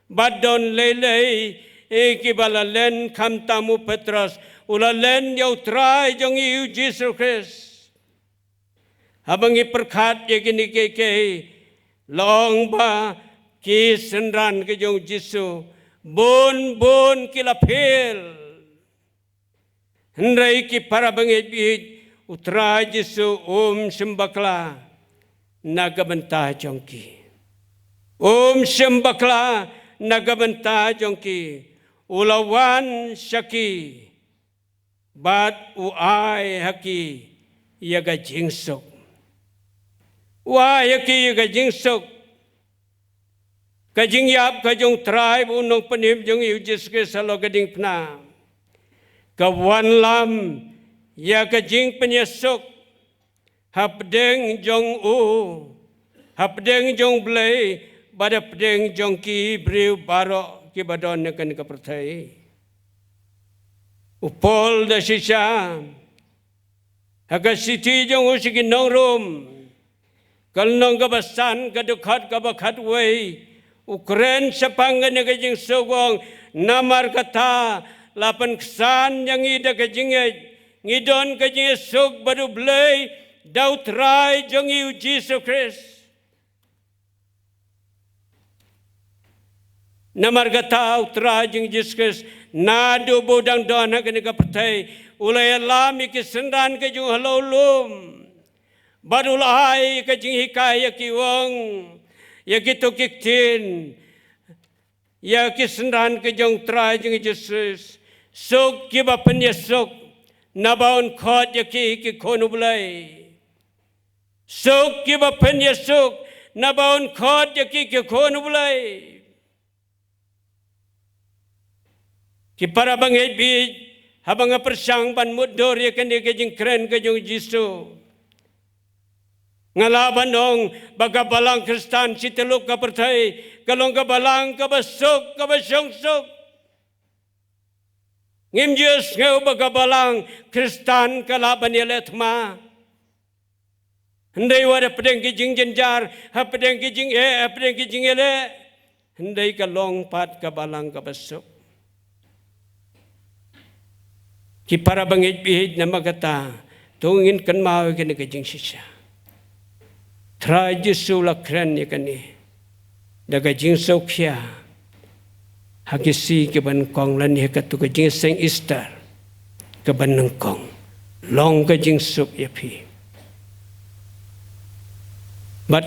Bad don lei lei, eh, kiba la len, khamtam u Petros u la len ïa U Trai jong ngi U Jisu Khrist. Haba ngi pyrkhat ïa kine kiei kiei, la ong ba ki synran ki jong U Jisu bun bun ki la phel. Hynrei ki para bangeit baieit, U Trai Jisu um shym bakla na ka bynta jong ki. Um shym bakla na ka bynta jong ki. U la wan sha ki bad u ai ha ki ïa ka jingsuk. U ai ha ki ïa ka jingsuk. Ka jingïap ka jong U Trai bad U Nongpynim jong ngi U Jisu Khrist halor ka diengphna ka wanlam ïa ka jingpynïasuk hapdeng jong u, hapdeng jong U Blei bad hapdeng jong ki briew baroh kiba don ha kane ka pyrthei. U Paul da shisha ha ka shithi jong u sha ki nong Rom, ka lynnong kaba san, ka dkhot kaba khatwei, u kren shaphang kane ka jingsuk, u ong, namar kata la pynksan ïa ngi da ka jingngeit, ngi don ka jingïasuk bad U Blei da U Trai jong ngi U Jisu Khrist. Namar kata U Trai jong ngi Jisu Khrist, naduh ba u dang don ha kane ka pyrthei, u la ïalam ïa ki synran ki jong u halor lum. Bad u la ai ka jinghikai ïa ki, u ong, ïa kito ki ktien ïa ki synran ki jong U Trai jong ngi Jisu Khrist. Suk kiba pynïasuk, naba un khot ïa ki ki khun U Blei. Suk kiba pynïasuk, naba un khot ïa ki ki khun U Blei. Ki para bangeit baieit, haba nga pyrshang ban mutdur ïa kane ka jingkren ka jong U Jisu, nga lah ban ong ba ka balang Khristan shi tyllup ka pyrthei ka long ka balang kaba suk, kaba shong suk. Ngim ju sngew ba ka balang Khristan ka lah ban ïaleh thma. Hynrei wat hapdeng ki jingjynjar, hapdeng ki jingeh, hapdeng ki jingïaleh, hynrei ka long pat ka balang kaba suk. Ki para bangeit baieit, namar kata to ngin kynmaw ïa kane ka jingshisha. Trai Jisu u la kren ïa kane da ka jingsngewkhia ha ki sngi kiba nyngkong lane ha katu ka jingïaseng Easter kaba nyngkong. Long ka jingsuk ïa phi. Bad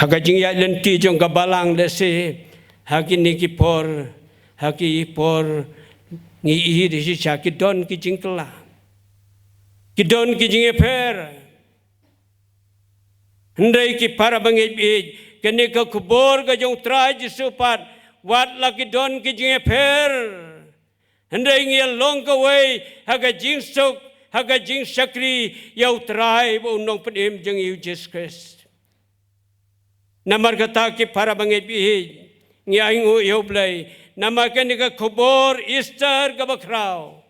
ha ka jingïaid lynti jong ka balang, lehse ha kine ki por, ha ki por ngi ïohi da shisha ki don ki jingkylla. Ki don ki jingïapher. Hynrei ki para bangeit baieit, kane ka khubor ka jong u Trai Jisu pat, wat la ki don ki jingïapher, hynrei ngi ïa long kawei ha ka jingsuk, ha ka jingshakri ïa u Trai bad u Nongpynim jong ngi u Jisu Khrist. Namar kata ki para bangeit baieit, ngi ainguh ïa u Blei namar kane ka khubor Easter kaba khraw,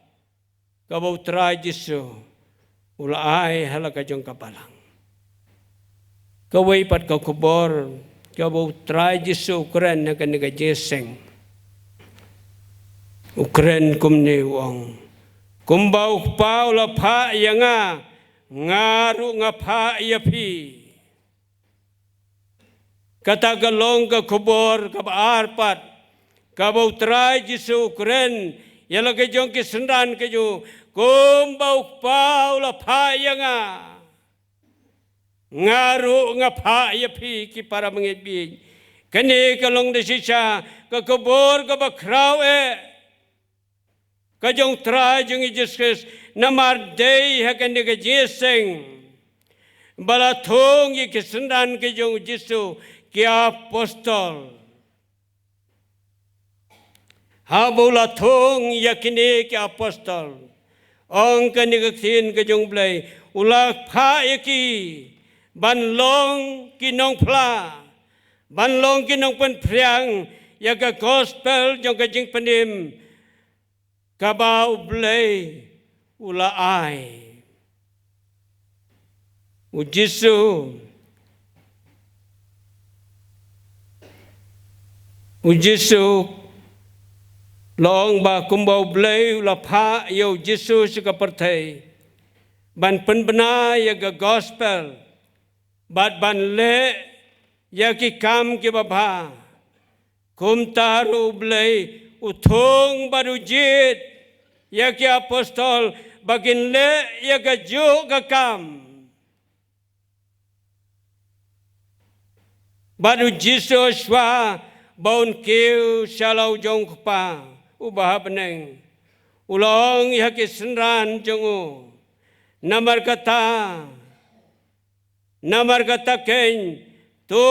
kaba u Trai Jisu u la ai ha la ka jong ka balang. Kawei pat ka khubor kaba u Trai Jisu u kren ha kane ka jingïaseng, u kren kumne, u ong, kumba u Kpa u la phah ïa nga, nga ruh nga phah ïa phi. Kata ka long ka khubor kaba ar pat, kaba u Trai Jisu u kren ïa la ka jong ki synran ka jong u, kumba u Kpa u la phah ïa nga, nga ruh nga phah ïa phi, ki para bangeit baieit. Kane ka long da shisha ka khubor kaba khraw eh ka jong u Trai jong ngi Jisu Khrist, namar dei ha kane ka jingïaseng ba la thung ïa ki synran ka jong u Jisu, ki apostol. Haba u la thung ïa kine ki apostol, ong kane ka ktien ka jong u Blei, u la phah ïa ki ban long ki nongphla, ban long ki nongpynphriang ïa ka gospel jong ka jingpynim kaba u Blei u la ai. U Jisu, u Jisu, la ong ba kumba u Blei u la phah ïa u Jisu sha ka pyrthei ban pynbna ïa ka gospel bad ban leh ïa ki kam kiba bha, kumta ruh u Blei u thung bad u jied ïa ki apostol ba kin leh ïa kajuh ka kam. Bad u Jisu shuwa ba un kiew sha la u jong u Kpa uba ha bneng, u la ong ïa ki synran jong u, namar kata, namar kata keiñ, to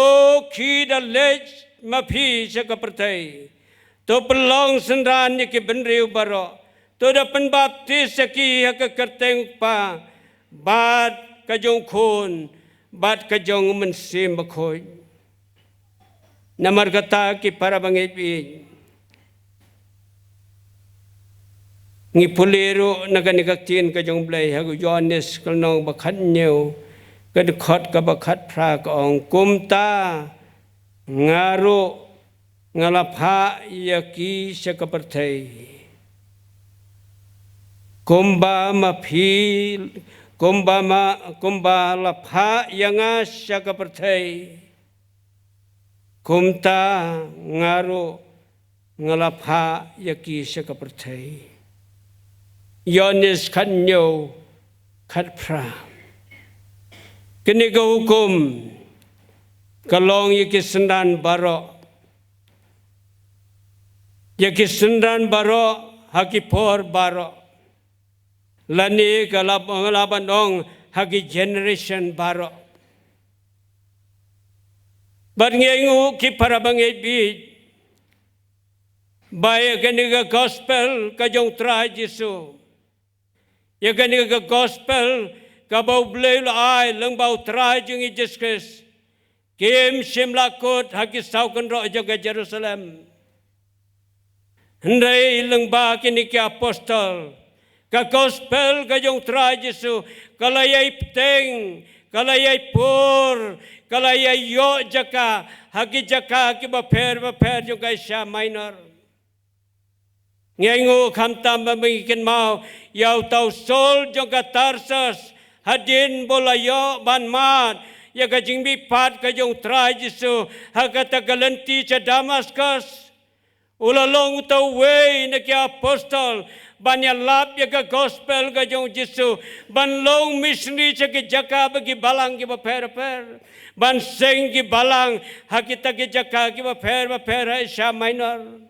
khie da leit ma phi sha ka pyrthei, to pynlong synran ïa ki bynriew baroh, to da pynbaptis ïa ki ha ka kyrteng u Kpa bad ka jong u Khun bad ka jong u Mynsiem Bakhuid. Namar kata ki para bangeit baieit, ngi pule ruh na kane ka ktien ka jong u Blei ha u Ïoannis ka lynnong ba khathynñiew, ka dkhot kaba khatphra, ka ong, kumta nga ruh nga la phah ïa ki sha ka pyrthei, kumba ma phi, kumba ma, kumba la phah ïa nga sha ka pyrthei, kumta nga ruh nga la phah ïa ki sha ka pyrthei. Ïoannis khathynñiew, khatphra. Kane ka hukum ka long ïa ki synran baroh, ïa ki synran baroh ha ki por baroh, lane ka lah, lah ban ong ha ki generation baroh. Bad ngi ainguh ki para bangeit baieit ba ïa kane ka gospel ka jong u Trai Jisu, ïa kane ka gospel kaba u Blei u la ai lyngba u Trai jong ngi Jisu Khrist, kim shym la kut ha ki saw kynroh jong ka Jerusalem. Hynrei lyngba kine ki apostol, ka gospel ka jong u Trai Jisu ka la ïai bteng, ka la ïai pur, ka la ïai ïoh jaka ha ki jaka kiba pher bapher jong ka Asia Minor. Ngi ainguh khamtam ba ngi kynmaw ïa uta u Saul jong ka Tarsus, hadien ba u la ïoh ban mad ïa ka jingmihpat ka jong u Trai Jisu ha kata ka lynti sha Damaskus. U la long uta uwei na ki apostol ban ïalap ïa ka gospel ka jong u Jisu, ban long missionary sha ki jaka bad ki balang kiba pher bapher, ban seng ki balang ha kita ki jaka kiba pher bapher ha Asia Minor.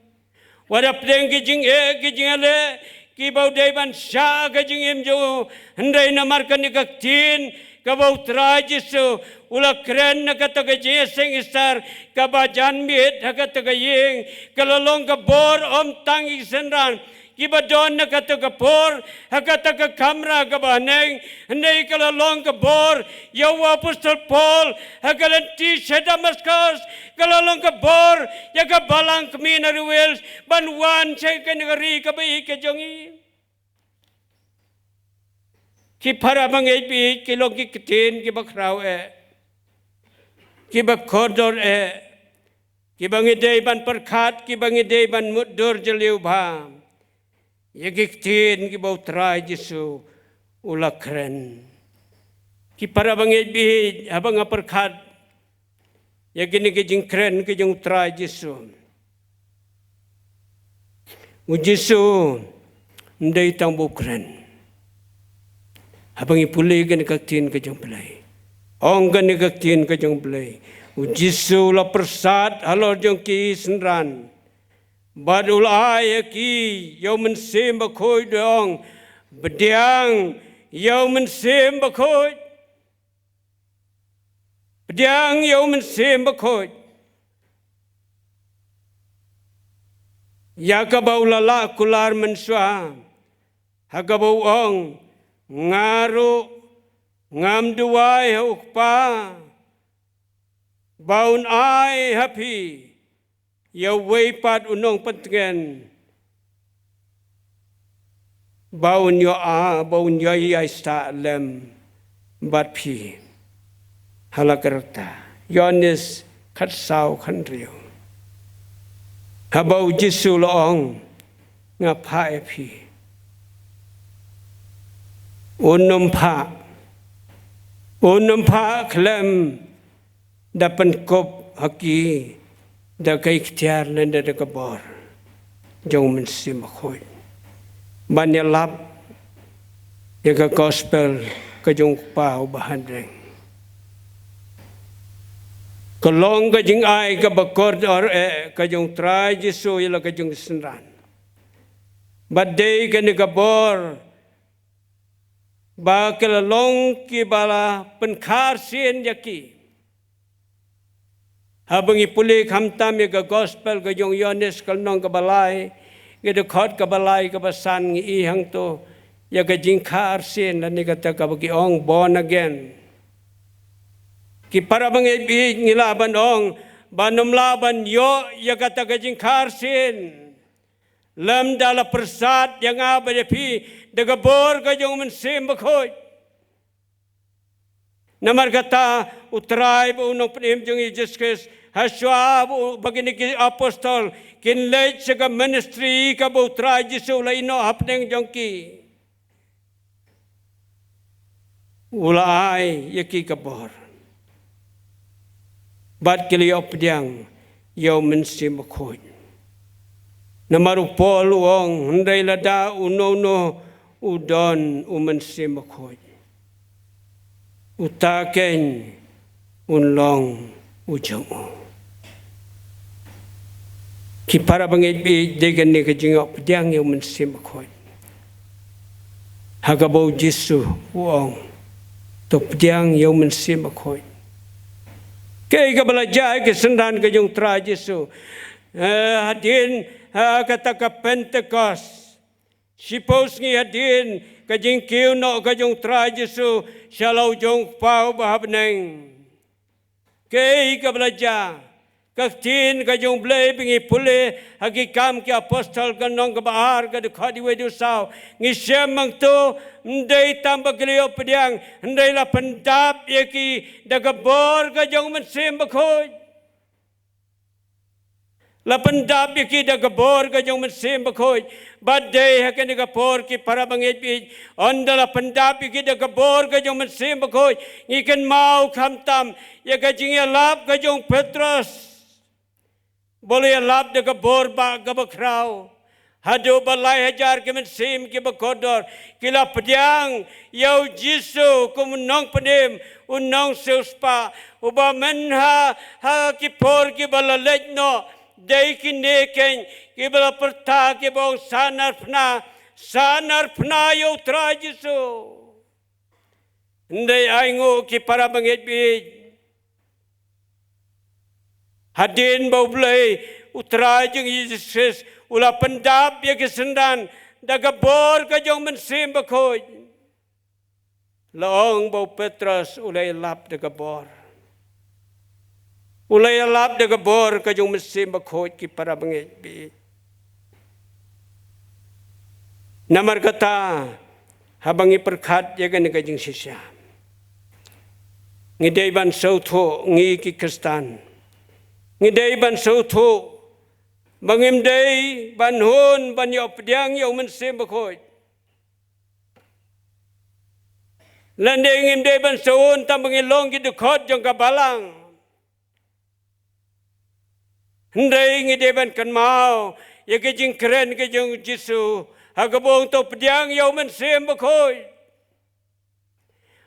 Wat la pdeng ki jingeh ki jingïaleh, kiba u dei ban shah ka jingim jong u, hynrei namar kane ka ktien kaba u Trai Jisu u la kren na kata ka jingïaseng Easter kaba jan miet ha kata ka ïing, ka la long ka bor ym tang ïa ki synran kiba don na kata ka por ha kata ka kamra kaba haneng, hynrei ka la long ka bor ïa u apostol Paul ha ka lynti sha Damascus, ka la long ka bor ïa ka balang kmie na ri Wales ban wan sha kane ka ri kaba ïeit ka jong ngi. Ki para bangeit baieit, ki long ki ktien kiba khraw eh, kiba kordor eh, kiba ngi dei ban pyrkhat, kiba ngi dei ban mutdur jylliew bha ïa ki ktien kiba u Trai Jisu u la kren. Ki para bangeit baieit, haba nga pyrkhat ïa kine ki jingkren ki jong u Trai Jisu, u Jisu ym dei tang ba u kren. Haba ngi pule kane ka ktien ka jong u Blei, ong kane ka ktien ka jong u Blei, u Jisu u la pyrsad halor jong ki synran bad u la ai ïa ki ïa u Mynsiem Bakhuid, u ong, pdiang ïa u Mynsiem Bakhuid. Pdiang ïa u Mynsiem Bakhuid. Ïa kaba u la lah kular mynshuwa ha kaba u ong, nga ruh ngam duwai ha u Kpa ba un ai ha phi ïa uwei pat u nongpyntngen ba un ïoh, ba un ïoh ïaishah lem bad phi ha la ka rta. Ïoannis khatsaw khathynriew. Haba u Jisu u la ong, nga phah ïa phi, un ym phah, un ym phah khlem da pynkup ha ki da ka iktiar lane da ka bor jong u Mynsiem Bakhuid ban ïalap ïa ka gospel ka jong u Kpa uba ha bneng. Ka long ka jingai kaba kordor eh ka jong u Trai Jisu ïa la ka jong ki synran. Bad dei kane ka bor ba ka la long kiba la pynkha arsien ïa ki. Haba ngi pule khamtam ïa ka gospel ka jong u Ïoannis ka lynnong kaba lai, ka dkhot kaba lai kaba san, ngi i hangto ïa ka jingkha arsien lane kata kaba ki ong born again. Ki para bangeit baieit, ngi lah ban ong ba ngim lah ban ïoh ïa kata ka jingkha arsien lymda la pyrsad ïa nga bad ïa phi da ka bor ka jong u Mynsiem Bakhuid. Namar kata u Trai bad u Nongpynim jong ngi Jisu Khrist, ha shuwa ba u, ba kine ki apostol kin leit sha ka ministry kaba u Trai Jisu u la ïehnoh hapdeng jong ki, u la ai ïa ki ka bor bad ki la ïoh pdiang ïa u Mynsiem Bakhuid. Namar u Paul u ong, hynrei lada uno uno u don u Mynsiem Bakhuid, uta keiñ un long u jong u. Ki para bangeit baieit, dei kane ka jingïoh pdiang ïa u Mynsiem Bakhuid ha kaba u Jisu u ong, to pdiang ïa u Mynsiem Bakhuid. Kaei kaba la jia ïa ki synran ka jong u Trai Jisu, eh, hadien, eh, kata ka Pentekost? Shiphew sngi hadien ka jingkiew noh ka jong u Trai Jisu sha la u jong u Kpa uba ha bneng, kaei kaba la jia? Ka ktien ka jong u Blei ba ngi pule ha Ki Kam ki Apostol ka lynnong kaba ar ka dkhot wei haduh saw, ngi shem hangto, ym dei tang ba ki la ïoh pdiang, hynrei la pyndap ïa ki da ka bor ka jong u Mynsiem Bakhuid. La pyndap ïa ki da ka bor ka jong u Mynsiem Bakhuid. Bad dei ha kane ka por, ki para bangeit baieit, ynda la pyndap ïa ki da ka bor ka jong u Mynsiem Bakhuid, ngi kynmaw khamtam ïa ka jingïalap ka jong u Petros, ba u la ïalap da ka bor ba kaba khraw. Haduh ba lai hajar ki mynsiem kiba kordor ki la pdiang ïa u Jisu kum u Nongpynim, u Nongsiewspah, uba mynta ha ki por kiba la leit noh, dei kine keiñ kiba la pyrta, kiba ong, sa narphna, San arpna ïa u Trai Jisu. Hynrei ai nguh ki para bangeit baieit. Hadien ba U Blei, U Trai jong ngi Jisu Khrist, u la pyndap ïa ki synran da ka bor ka jong u Mynsiem Bakhuid. La ong ba u Petros u la ïalap da ka bor. U la ïalap da ka bor ka jong u Mynsiem Bakhuid, ki para bangeit baieit. Namar kata, haba ngi pyrkhat ïa kane ka jingshisha, ngi dei ban sngewthuh, ngi ki Khristan. Ngi dei ban sngewthuh ba ngim dei ban hun ban ïoh pdiang ïa u Mynsiem Bakhuid. Lane ngim dei ban sngewthuh tang ba ngi long ki dkhot jong ka balang. Hynrei ngi dei ban kynmaw ïa ka jingkren ka jong u Jisu ha kaba ong to pdiang ïa u Mynsiem Bakhuid.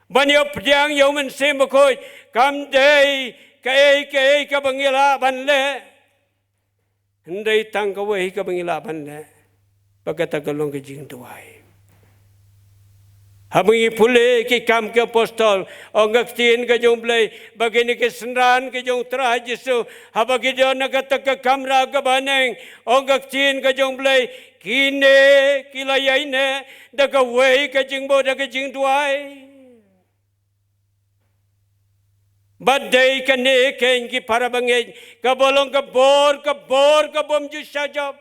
Ban ïoh pdiang ïa u Mynsiem Bakhuid kam dei kaei kaei kaba ngi lah ban leh. Hynrei tang kawei kaba ngi lah ban leh, ba kata ka long ka jingduwai. Haba ngi pule ki Kam ki Apostol, ong ka ktien ka jong u Blei ba kine ki synran ka jong u Trai Jisu, haba ki don ha kata ka kamra kaba bneng, ong ka ktien ka jong u Blei, kine ki la ïaineh da kawei ka jingmut, da ka jingduwai. Bad dei kane keiñ, ki para bangeit, kaba long ka bor, ka bor ka bym ju shah jop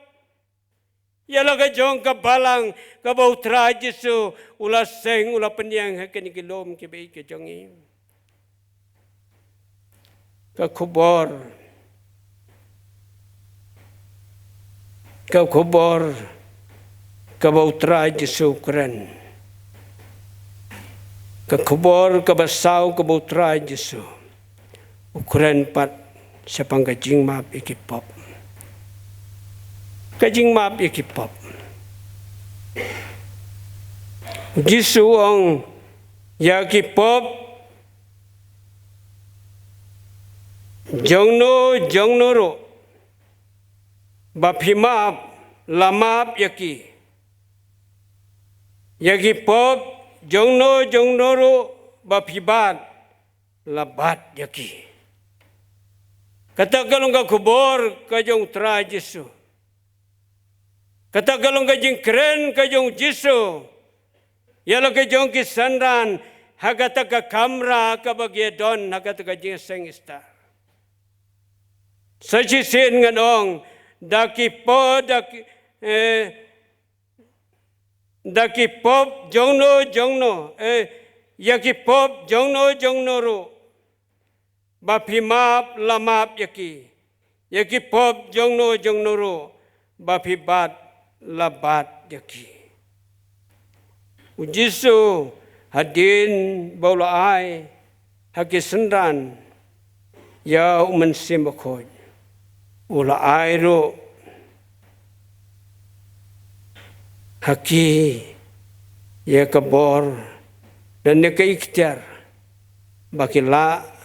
ïa la ka jong ka balang kaba u Trai Jisu u la seng, u la pynïeng ha kine ki lum kiba ïeit ka jong ngi. Ka khubor, ka khubor kaba u Trai Jisu u kren. Ka khubor kaba saw kaba u Trai Jisu u kren pat shaphang ka jingmap ïa ki pop. Ka jingmap ïa ki pop. U Jisu u ong, ïa ki pop jongno jongno ruh ba phi map, la map ïa ki. Ïa ki pop jongno jongno ruh ba phi bat, la bat ïa ki. Kata ka long ka khubor ka jong u Trai Jisu. Kata ka long ka jingkren ka jong u Jisu ïa la ka jong ki synran ha kata ka kamra kaba ki don ha kata ka jingïaseng Easter. Sa shisien ngan ong, da ki po, da ki, eh, da ki pop jongno jongno, eh, ïa ki pop jongno jongno ruh ba phi map, la map ïa ki. Ïa ki pop jongno jongno ruh ba phi bat, la bat ïa ki. U Jisu hadien ba u la ai ha ki synran ïa u Mynsiem Bakhuid, u la ai ruh ha ki ïa ka bor lane ka iktiar ba ki lah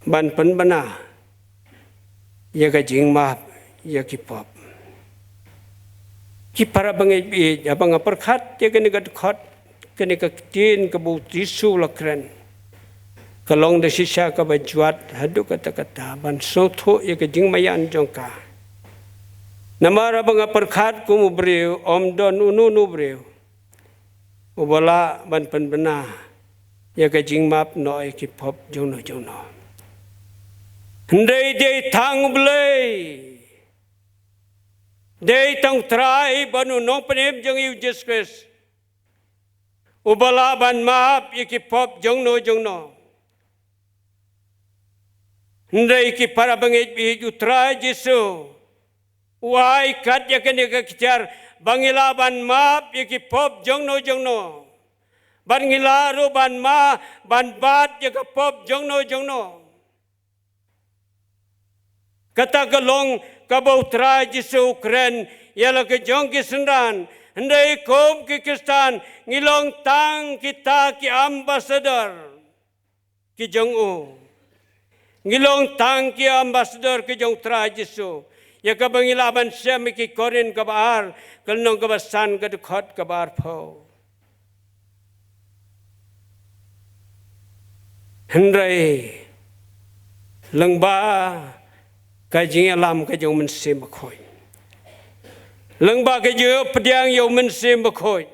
ban pynbna ïa ka jingmap ïa ki pop. Ki para bangeit baieit, haba nga pyrkhat ïa kane ka dkhot, kane ka ktien kaba u Jisu u la kren, ka long da shisha kaba jwat haduh katta katta ban sngewthuh ïa ka jingmaïan jong ka. Namar haba nga pyrkhat kum u briew, ym don uno uno u briew uba lah ban pynbna ïa ka jingmap noh ïa ki pop jongno jongno. Hynrei dei tang u Blei, dei tang u Trai bad u Nongpynim jong ngi u Jisu Khrist, uba lah ban map ïa ki pop jongno jongno. Hynrei ki para bangeit baieit, u Trai Jisu u ai kat ïa kane ka iktiar ba ngi lah ban map ïa ki pop jongno jongno. Bad ngi lah ruh ban map, ban bat ïa ka pop jongno jongno. Kata ka long kaba u Trai Jisu u kren ïa la ka jong ki synran. Hynrei kum ki Khristan ngi long tang kita ki ambassador ki jong u. Ngi long tang ki ambassador ki jong u Trai Jisu. Ïa kaba ngi lah ban shem ha ki Korinth kaba ar, ka lynnong kaba san, ka dkhot kaba arphew. Hynrei lyngba ka jingïalam ka jong U Mynsiem Bakhuid, lyngba ka jingïoh pdiang ïa U Mynsiem Bakhuid,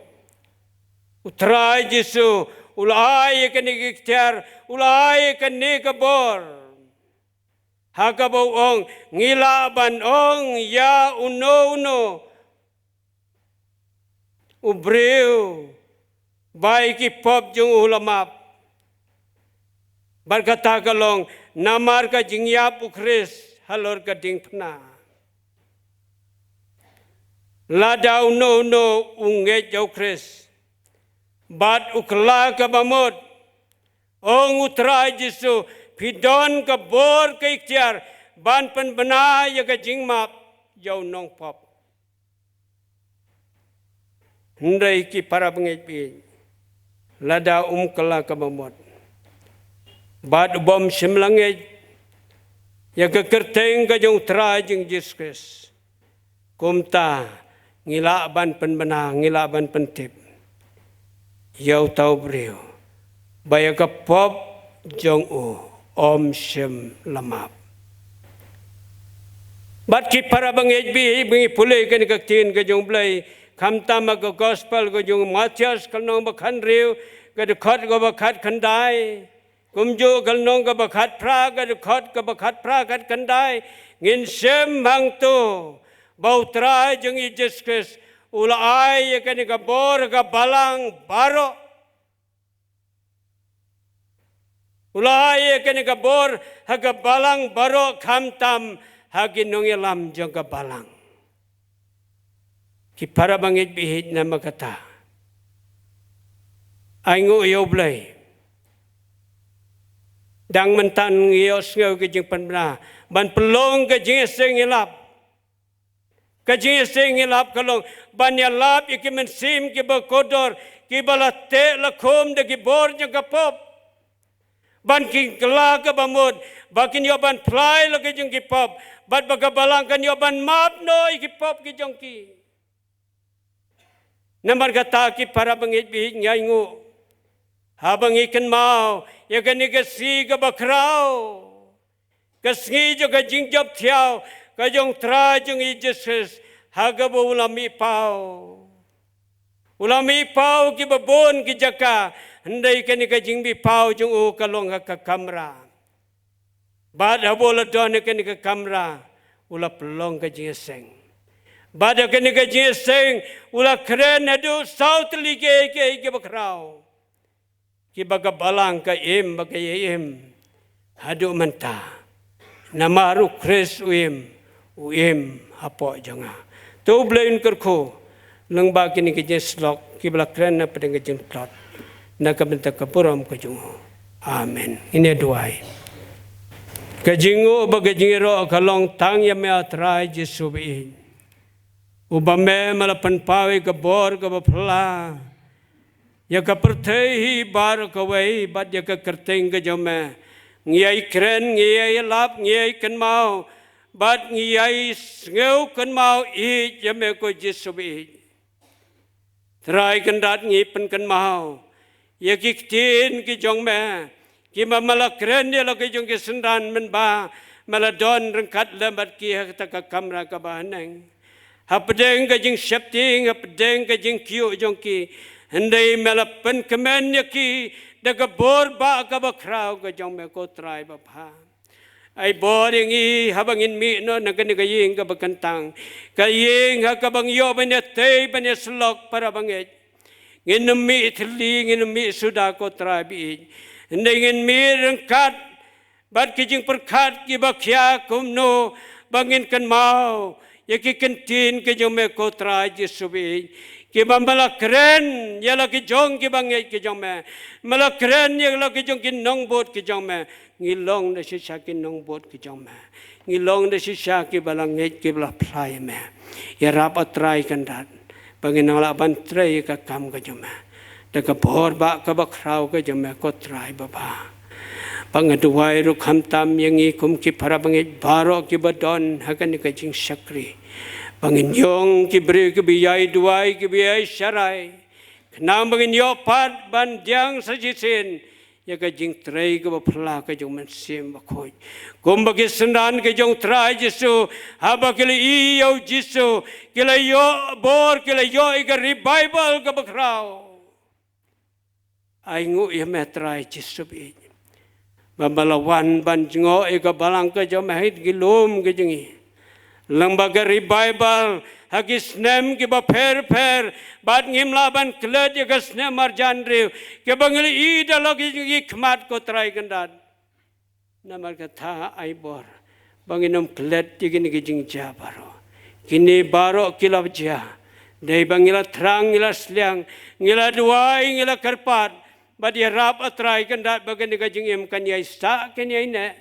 U Trai Jisu u la ai ïa kane ka iktiar, u la ai ïa kane ka bor. Ha kaba u ong, ngi lah ban ong ïa uno uno u briew ba ïa ki pop jong u la map. Bad kata ka long namar ka jingïap U Khrist halor ka diengphna. Lada uno uno u ngeit ïa U Khrist bad u kylla kaba mut, ong U Trai Jisu, phi don ka bor ka iktiar ban pynbna ïa ka jingmap ïa u nongpop. Hynrei ki para bangeit baieit, lada um kylla kaba mut bad u bym shim la ngeit ïa ka kyrteng ka jong U Trai jong Jisu Khrist, kumta ngi lah ban pynbna, ngi lah ban pyntip ïa uta u briew ba ïa ka pop jong u um shym la map. Bad ki para bangeit baieit, ba ngi pule kane ka ktien ka jong U Blei, khamtam ha ka gospel ka jong u Mathaios, ka lynnong ba khathynriew, ka dkhot kaba khatkhyndai, kumjuh ka lynnong kaba khatphra, ka dkhot kaba khatphra khatkhyndai, ngin shem hangto ba U Trai jong ngi Jisu Khrist u la ai ïa kane ka bor ha ka balang baroh. U la ai ïa kane ka bor ha ka balang baroh, khamtam ha ki nongïalam jong ka balang. Ki para bangeit baieit, namar kata, ainguh ïa U Blei. Dang mynta ngi ïohsngew ka jingpynbna ban pynlong ka jingïaseng ïalap. Ka jingïaseng ïalap ka long ban ïalap ïa ki mynsiem kiba kordor, kiba la teh la khum da ki bor jong ka pop, ban kin kylla kaba mut ba kin ïoh ban phla ïa la ki jong ki pop, bad ba ka balang kan ïoh ban map noh ïa ki pop ki jong ki. Namar kata, ki para bangeit baieit, ngi ainguh haba ngi kynmaw ïa kane ka sngi kaba khraw, ka sngi jong ka jingjop thiaw ka jong U Trai jong ngi Jisu Khrist, ha kaba u la mih paw. U la mih paw kiba bun ki jaka, hynrei kane ka jingmih paw jong u ka long ha ka kamra. Bad haba u la don ha kane ka kamra, u la pynlong ka jingïaseng. Bad ha kane ka jingïaseng u la kren haduh saw tylli kiei kiei kiba khraw, kiba ka balang ka im bad ka ïai im haduh mynta. Namar U Khrist u im, u im hapoh jong nga. To U Blei un kyrkhu lyngba kine ki jingïasyllok kiba la kren na pdeng ka jingtlot, na ka bynta ka burom ka jong u. Amen. Ngin ïa duwai. Ka jingnguh bad ka jingïaroh ka long tang ïa me, A Trai Jisu baieit, uba me, me la pynpaw ïa ka bor kaba phylla ïa ka pyrthei hi baroh kawei bad ïa ka kyrteng ka jong me. Ngi ïai kren, ngi ïai lap, ngi ïai kynmaw bad ngi ïai sngew kynmaw ïeit ïa me, ko Jisu baieit. Trai Kynrad, ngi pynkynmaw ïa ki ktien ki jong me, kiba me la kren ïa la ki jong ki synran mynba me la don ryngkat lem bad ki ha kata ka kamra kaba haneng. Hapdeng ka jingsheptieng, hapdeng ka jingkyiuh jong ki, hynrei me la pynkmen ïa ki da ka bor ba kaba khraw ka jong me, ko Trai babha. Ai bor ïa ngi haba ngin mih noh na kane ka ïing kaba kyntang, ka ïing ha kaba ngi ïoh ban ïatei ban ïasyllok, para bangeit. Ngin ym mih thylli, ngin ym mih suda, ko Trai baieit. Hynrei ngin mih ryngkat bad ki jingpyrkhat kiba khia, kumno ba ngin kynmaw ïa ki ktien ki jong me, ko Trai Jisu baieit, kiba me la kren ïa la ki jong kiba ngeit ki jong me. Me la kren ïa la ki jong ki nongbud ki jong me. Ngi long da shisha ki nongbud ki jong me. Ngi long da shisha kiba la ngeit, kiba la phla ïa me. Ïarap, A Trai Kynrad, ba ngin nang lah ban trei ïa ka kam ka jong me da ka bor ba kaba khraw ka jong me, ko Trai babha. Ba nga duwai ruh khamtam ïa ngi kum ki para bangeit baroh kiba don ha kane ka jingshakri, ba ngin ïong ki briew kiba ïai duwai, kiba ïai sharai, khnang ba ngin ïoh pat ban pdiang sa shisien ïa ka jingtrei kaba phylla ka jong U Mynsiem Bakhuid. Kumba ki synran ka jong U Trai Jisu, haba ki la ïohi ïa U Jisu, ki la ïoh bor, ki la ïoh ïa ka revival kaba khraw. Ai nguh ïa me Trai Jisu baieit, ba me la wan ban jngoh ïa ka balang ka jong me ha ki lum ka jong ngi. Lyngba ka revival ha ki snem kiba pher pher, bad ngim lah ban klet ïa ka snem marjan briew, kaba ngi la ïohi da la ki jong ngi ki khmat, ko Trai Kynrad. Namar kata ai bor ba ngin ym klet ïa kine ki jingjia baroh. Kine baroh ki la jia dei ba ngi la thrang, ngi la sliang, ngi la duwai, ngi la kyrpad, bad ïarap, ah Trai Kynrad, ba kane ka jingim kan ïai sah, kan ïai neh.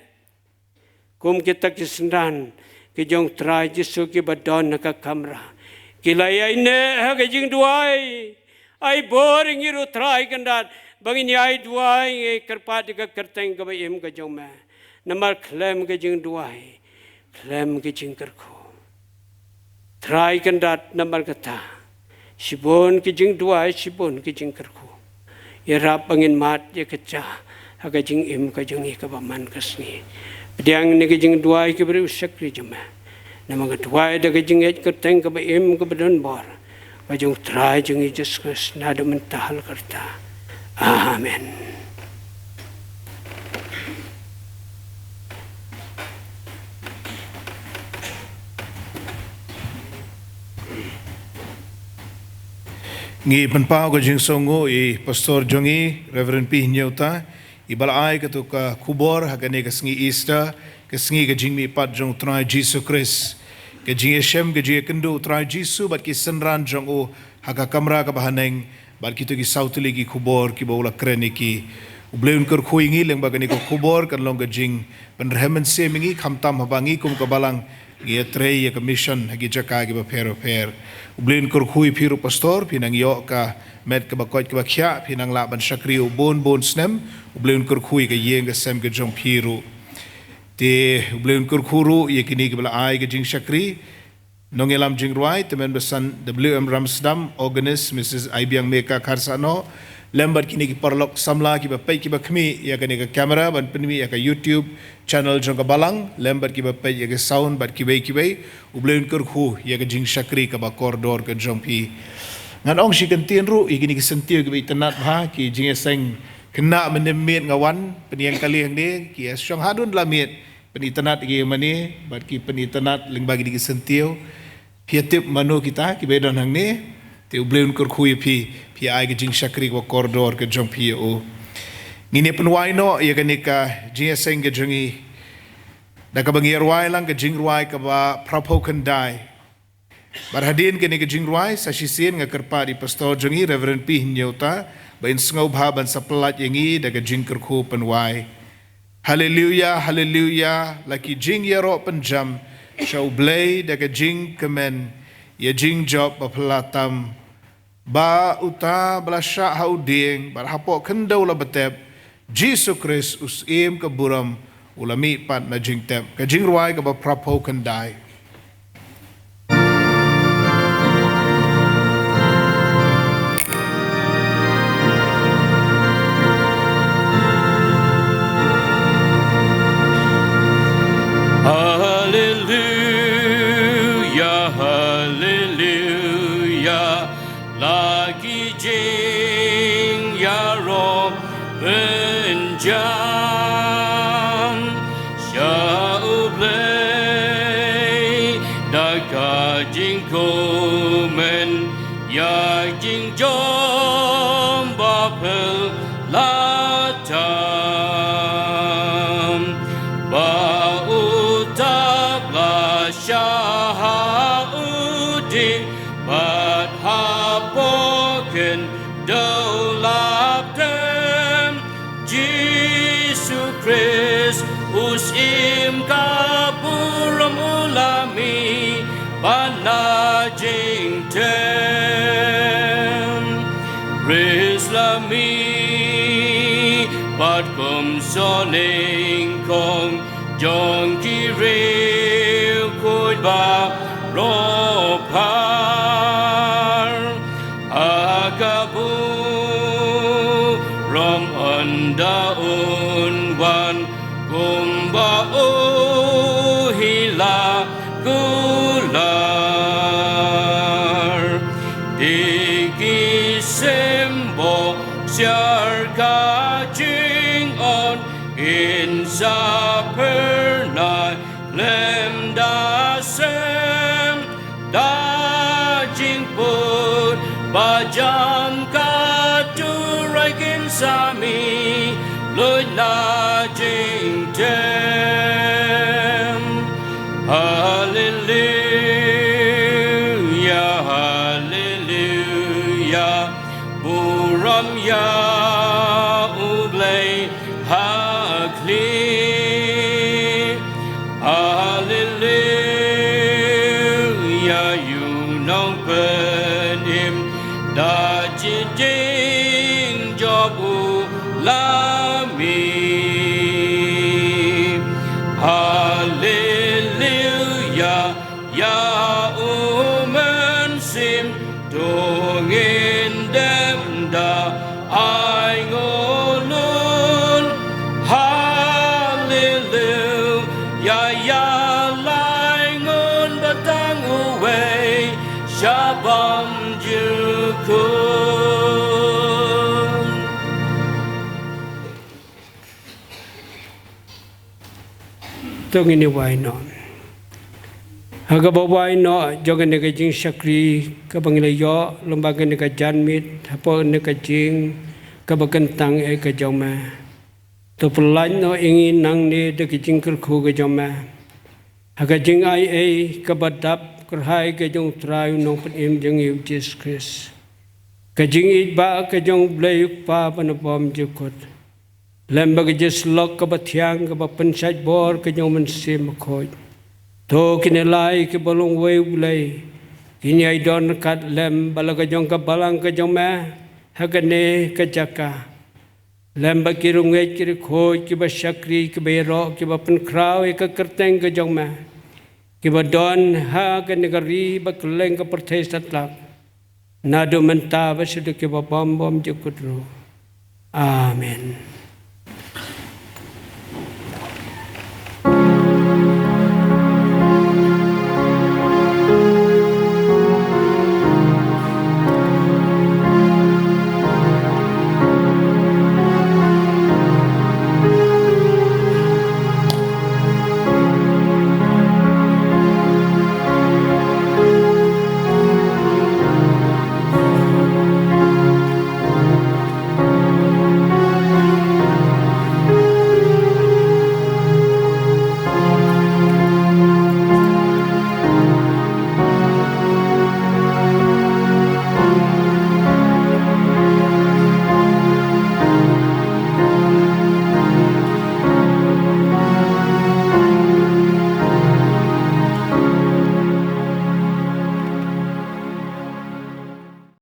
Kum kita ki synran ki jong U Trai Jisu kiba don ha ka kamra, ki la ïai neh ha ka jingduwai. Ai bor ïa ngi ruh Trai Kynrad, ba ngin ïai duwai, ïai kyrpad ïa ka kyrteng kaba im ka jong me. Namar khlem ka jingduwai, khlem ka jingkyrkhu, Trai Kynrad, namar kata, shibun ka jingduwai, shibun ka jingkyrkhu. Ïarap ba ngin mad ïa ka jia ha ka jingim ka jong ngi kaba man ka sngi. Pdiang ïa ka jingduwai ki briew shakri jong me. Namar nga duwai da ka jingngeit kyrteng kaba im kaba don bor ka jong U Trai jong ngi Jisu Khrist, naduh mynta haduh katta. Amen. Ngi pynpaw ka jingsngewnguh ïa i Pastor jong ngi, Reverend P Hynñiewta, iba la ai kato ka khubor ha kane ka sngi Easter, ka sngi ka jingmihpat jong U Trai Jisu Khrist. Ka jingïashem, ka jingïakynduh U Trai Jisu bad ki synran jong u ha ka kamra kaba haneng, bad kito ki saw tylli ki khubor kiba u la kren ïa ki. U Blei un kyrkhu ïa ngi lyngba kane ka khubor, kan long ka jingpynrhem mynsiem ïa ngi, khamtam haba ngi kum ka balang ngi ïatrei ïa ka mission ha ki jaka kiba pher bapher. U Blei un kyrkhu ïa phi ruh Pastor, phi nang ïoh ka met kaba koit kaba khiah, phi nang lah ban shakri bun bun snem. U Blei un kyrkhu ïa ka ïing ka sem ka jong phi ruh. Te U Blei un kyrkhu ruh ïa kine kiba la ai ka jingshakri. Nongïalam jingrwai, Tymmen Basan W M Ramsdam, organist Mrs Aibiang Meka Kharsahnoh, lem bad kine ki paralok samla kiba peit kiba khmih ïa kane ka kamra ban pynmih ïa ka YouTube channel jong ka balang, lem bad kiba peit ïa ka sound bad kiwei kiwei. U Blei un kyrkhu ïa ka jingshakri kaba kordor ka jong phi. Ngan ong shi kyntien ruh ïa kine ki syntiew kiba itynnad bha, ki jingïaseng khynnah mynhynnin miet nga wan pynïeng kali hangne, ki ïashong haduh la miet, pynitynnad ïa ki mane bad ki pynitynnad lyngba kine ki syntiew. Phi ïa tip mano kita kiba don hangne? Te U Blei un kyrkhu ïa phi, phi ai ka jingshakri kaba kordor ka jong phi ïa u. Ngin ïa pynwai noh ïa kane ka jingïaseng ka jong ngi da kaba ngi ïa rwai lang ka jingrwai kaba phra phew khyndai. Bad hadien kane ka jingrwai, sa shisien nga kyrpad ïa i Pastor jong ngi, Reverend P Hynñiewta, ba in sngewbha ban sa pyllait ïa ngi da ka jingkyrkhu pynwai. Haleluya, haleluya, la ki jingïaroh pynjam sha U Blei da ka jingkmen, ïa jingjop ba phylla tam. Ba uta ba la shah ha u dieng bad hapoh khyndew la btep, Jisu Khrist u Syiem ka burom, u la mihpat na jingtep. Ka jingrwai kaba phra phew khyndai. Haleluya, haleluya, la ki jingïaroh pynjam sha U Blei da ka jingkmen, ïa jingjop ba phylla tam. Ba uta ba la shah ha u dieng bad hapoh khyndew la btep, Jisu Khrist u Syiem ka burom, u la mihpat na jingtep. Khrist la mihpat Kum sngewthuh nyngkong jong ki riewkhuid baroh phar, ha ka burom ynda un wan kumba u hila kular. Te ki symbol sha ka jingong, yn sa phyrnai lem da sem da jingput ba jam ka Trai, kin sa mih luid na jingtem. Haleluya, haleluya, burom ïa U Blei ha khlieh. Haleluya, ïa u Nongpynim da ki jingjop u la mih. Haleluya, ïa U Mynsiem to ngin dem da ai nguh. Haleluya, ïa la ai nguh ba tang uwei sha bymjukut. To ngin ïa wai noh. Ha kaba wai noh jong kane ka jingshakri kaba ngi la ïoh lyngba kane ka janmiet hapoh kane ka jing kaba kyntang eh ka jong me, to pyllait noh ïa ngi nangne da ka jingkyrkhu ka jong me ha ka jingai ei kaba dap kyrhai ka jong U Trai U Nongpynim jong ngi U Jisu Khrist, ka jingïeit ba ka jong U Blei U Kpa ba na bymjukut, lem bad ka jingïasyllok kaba thiang kaba pynshait bor ka jong U Mynsiem Bakhuid. To kine lai kiba long uwei U Blei kin ïai don ryngkat lem bad la ka jong ka balang ka jong me ha kane ka jaka, lem bad ki riewngeit ki riewkhuid kiba shakri kiba ïaroh kiba pynkhraw ïa ka kyrteng ka jong me, kiba don ha kane ka ri bad kylleng ka pyrthei satlak, naduh mynta bad shaduh kiba bym bymjukut ruh. Amen.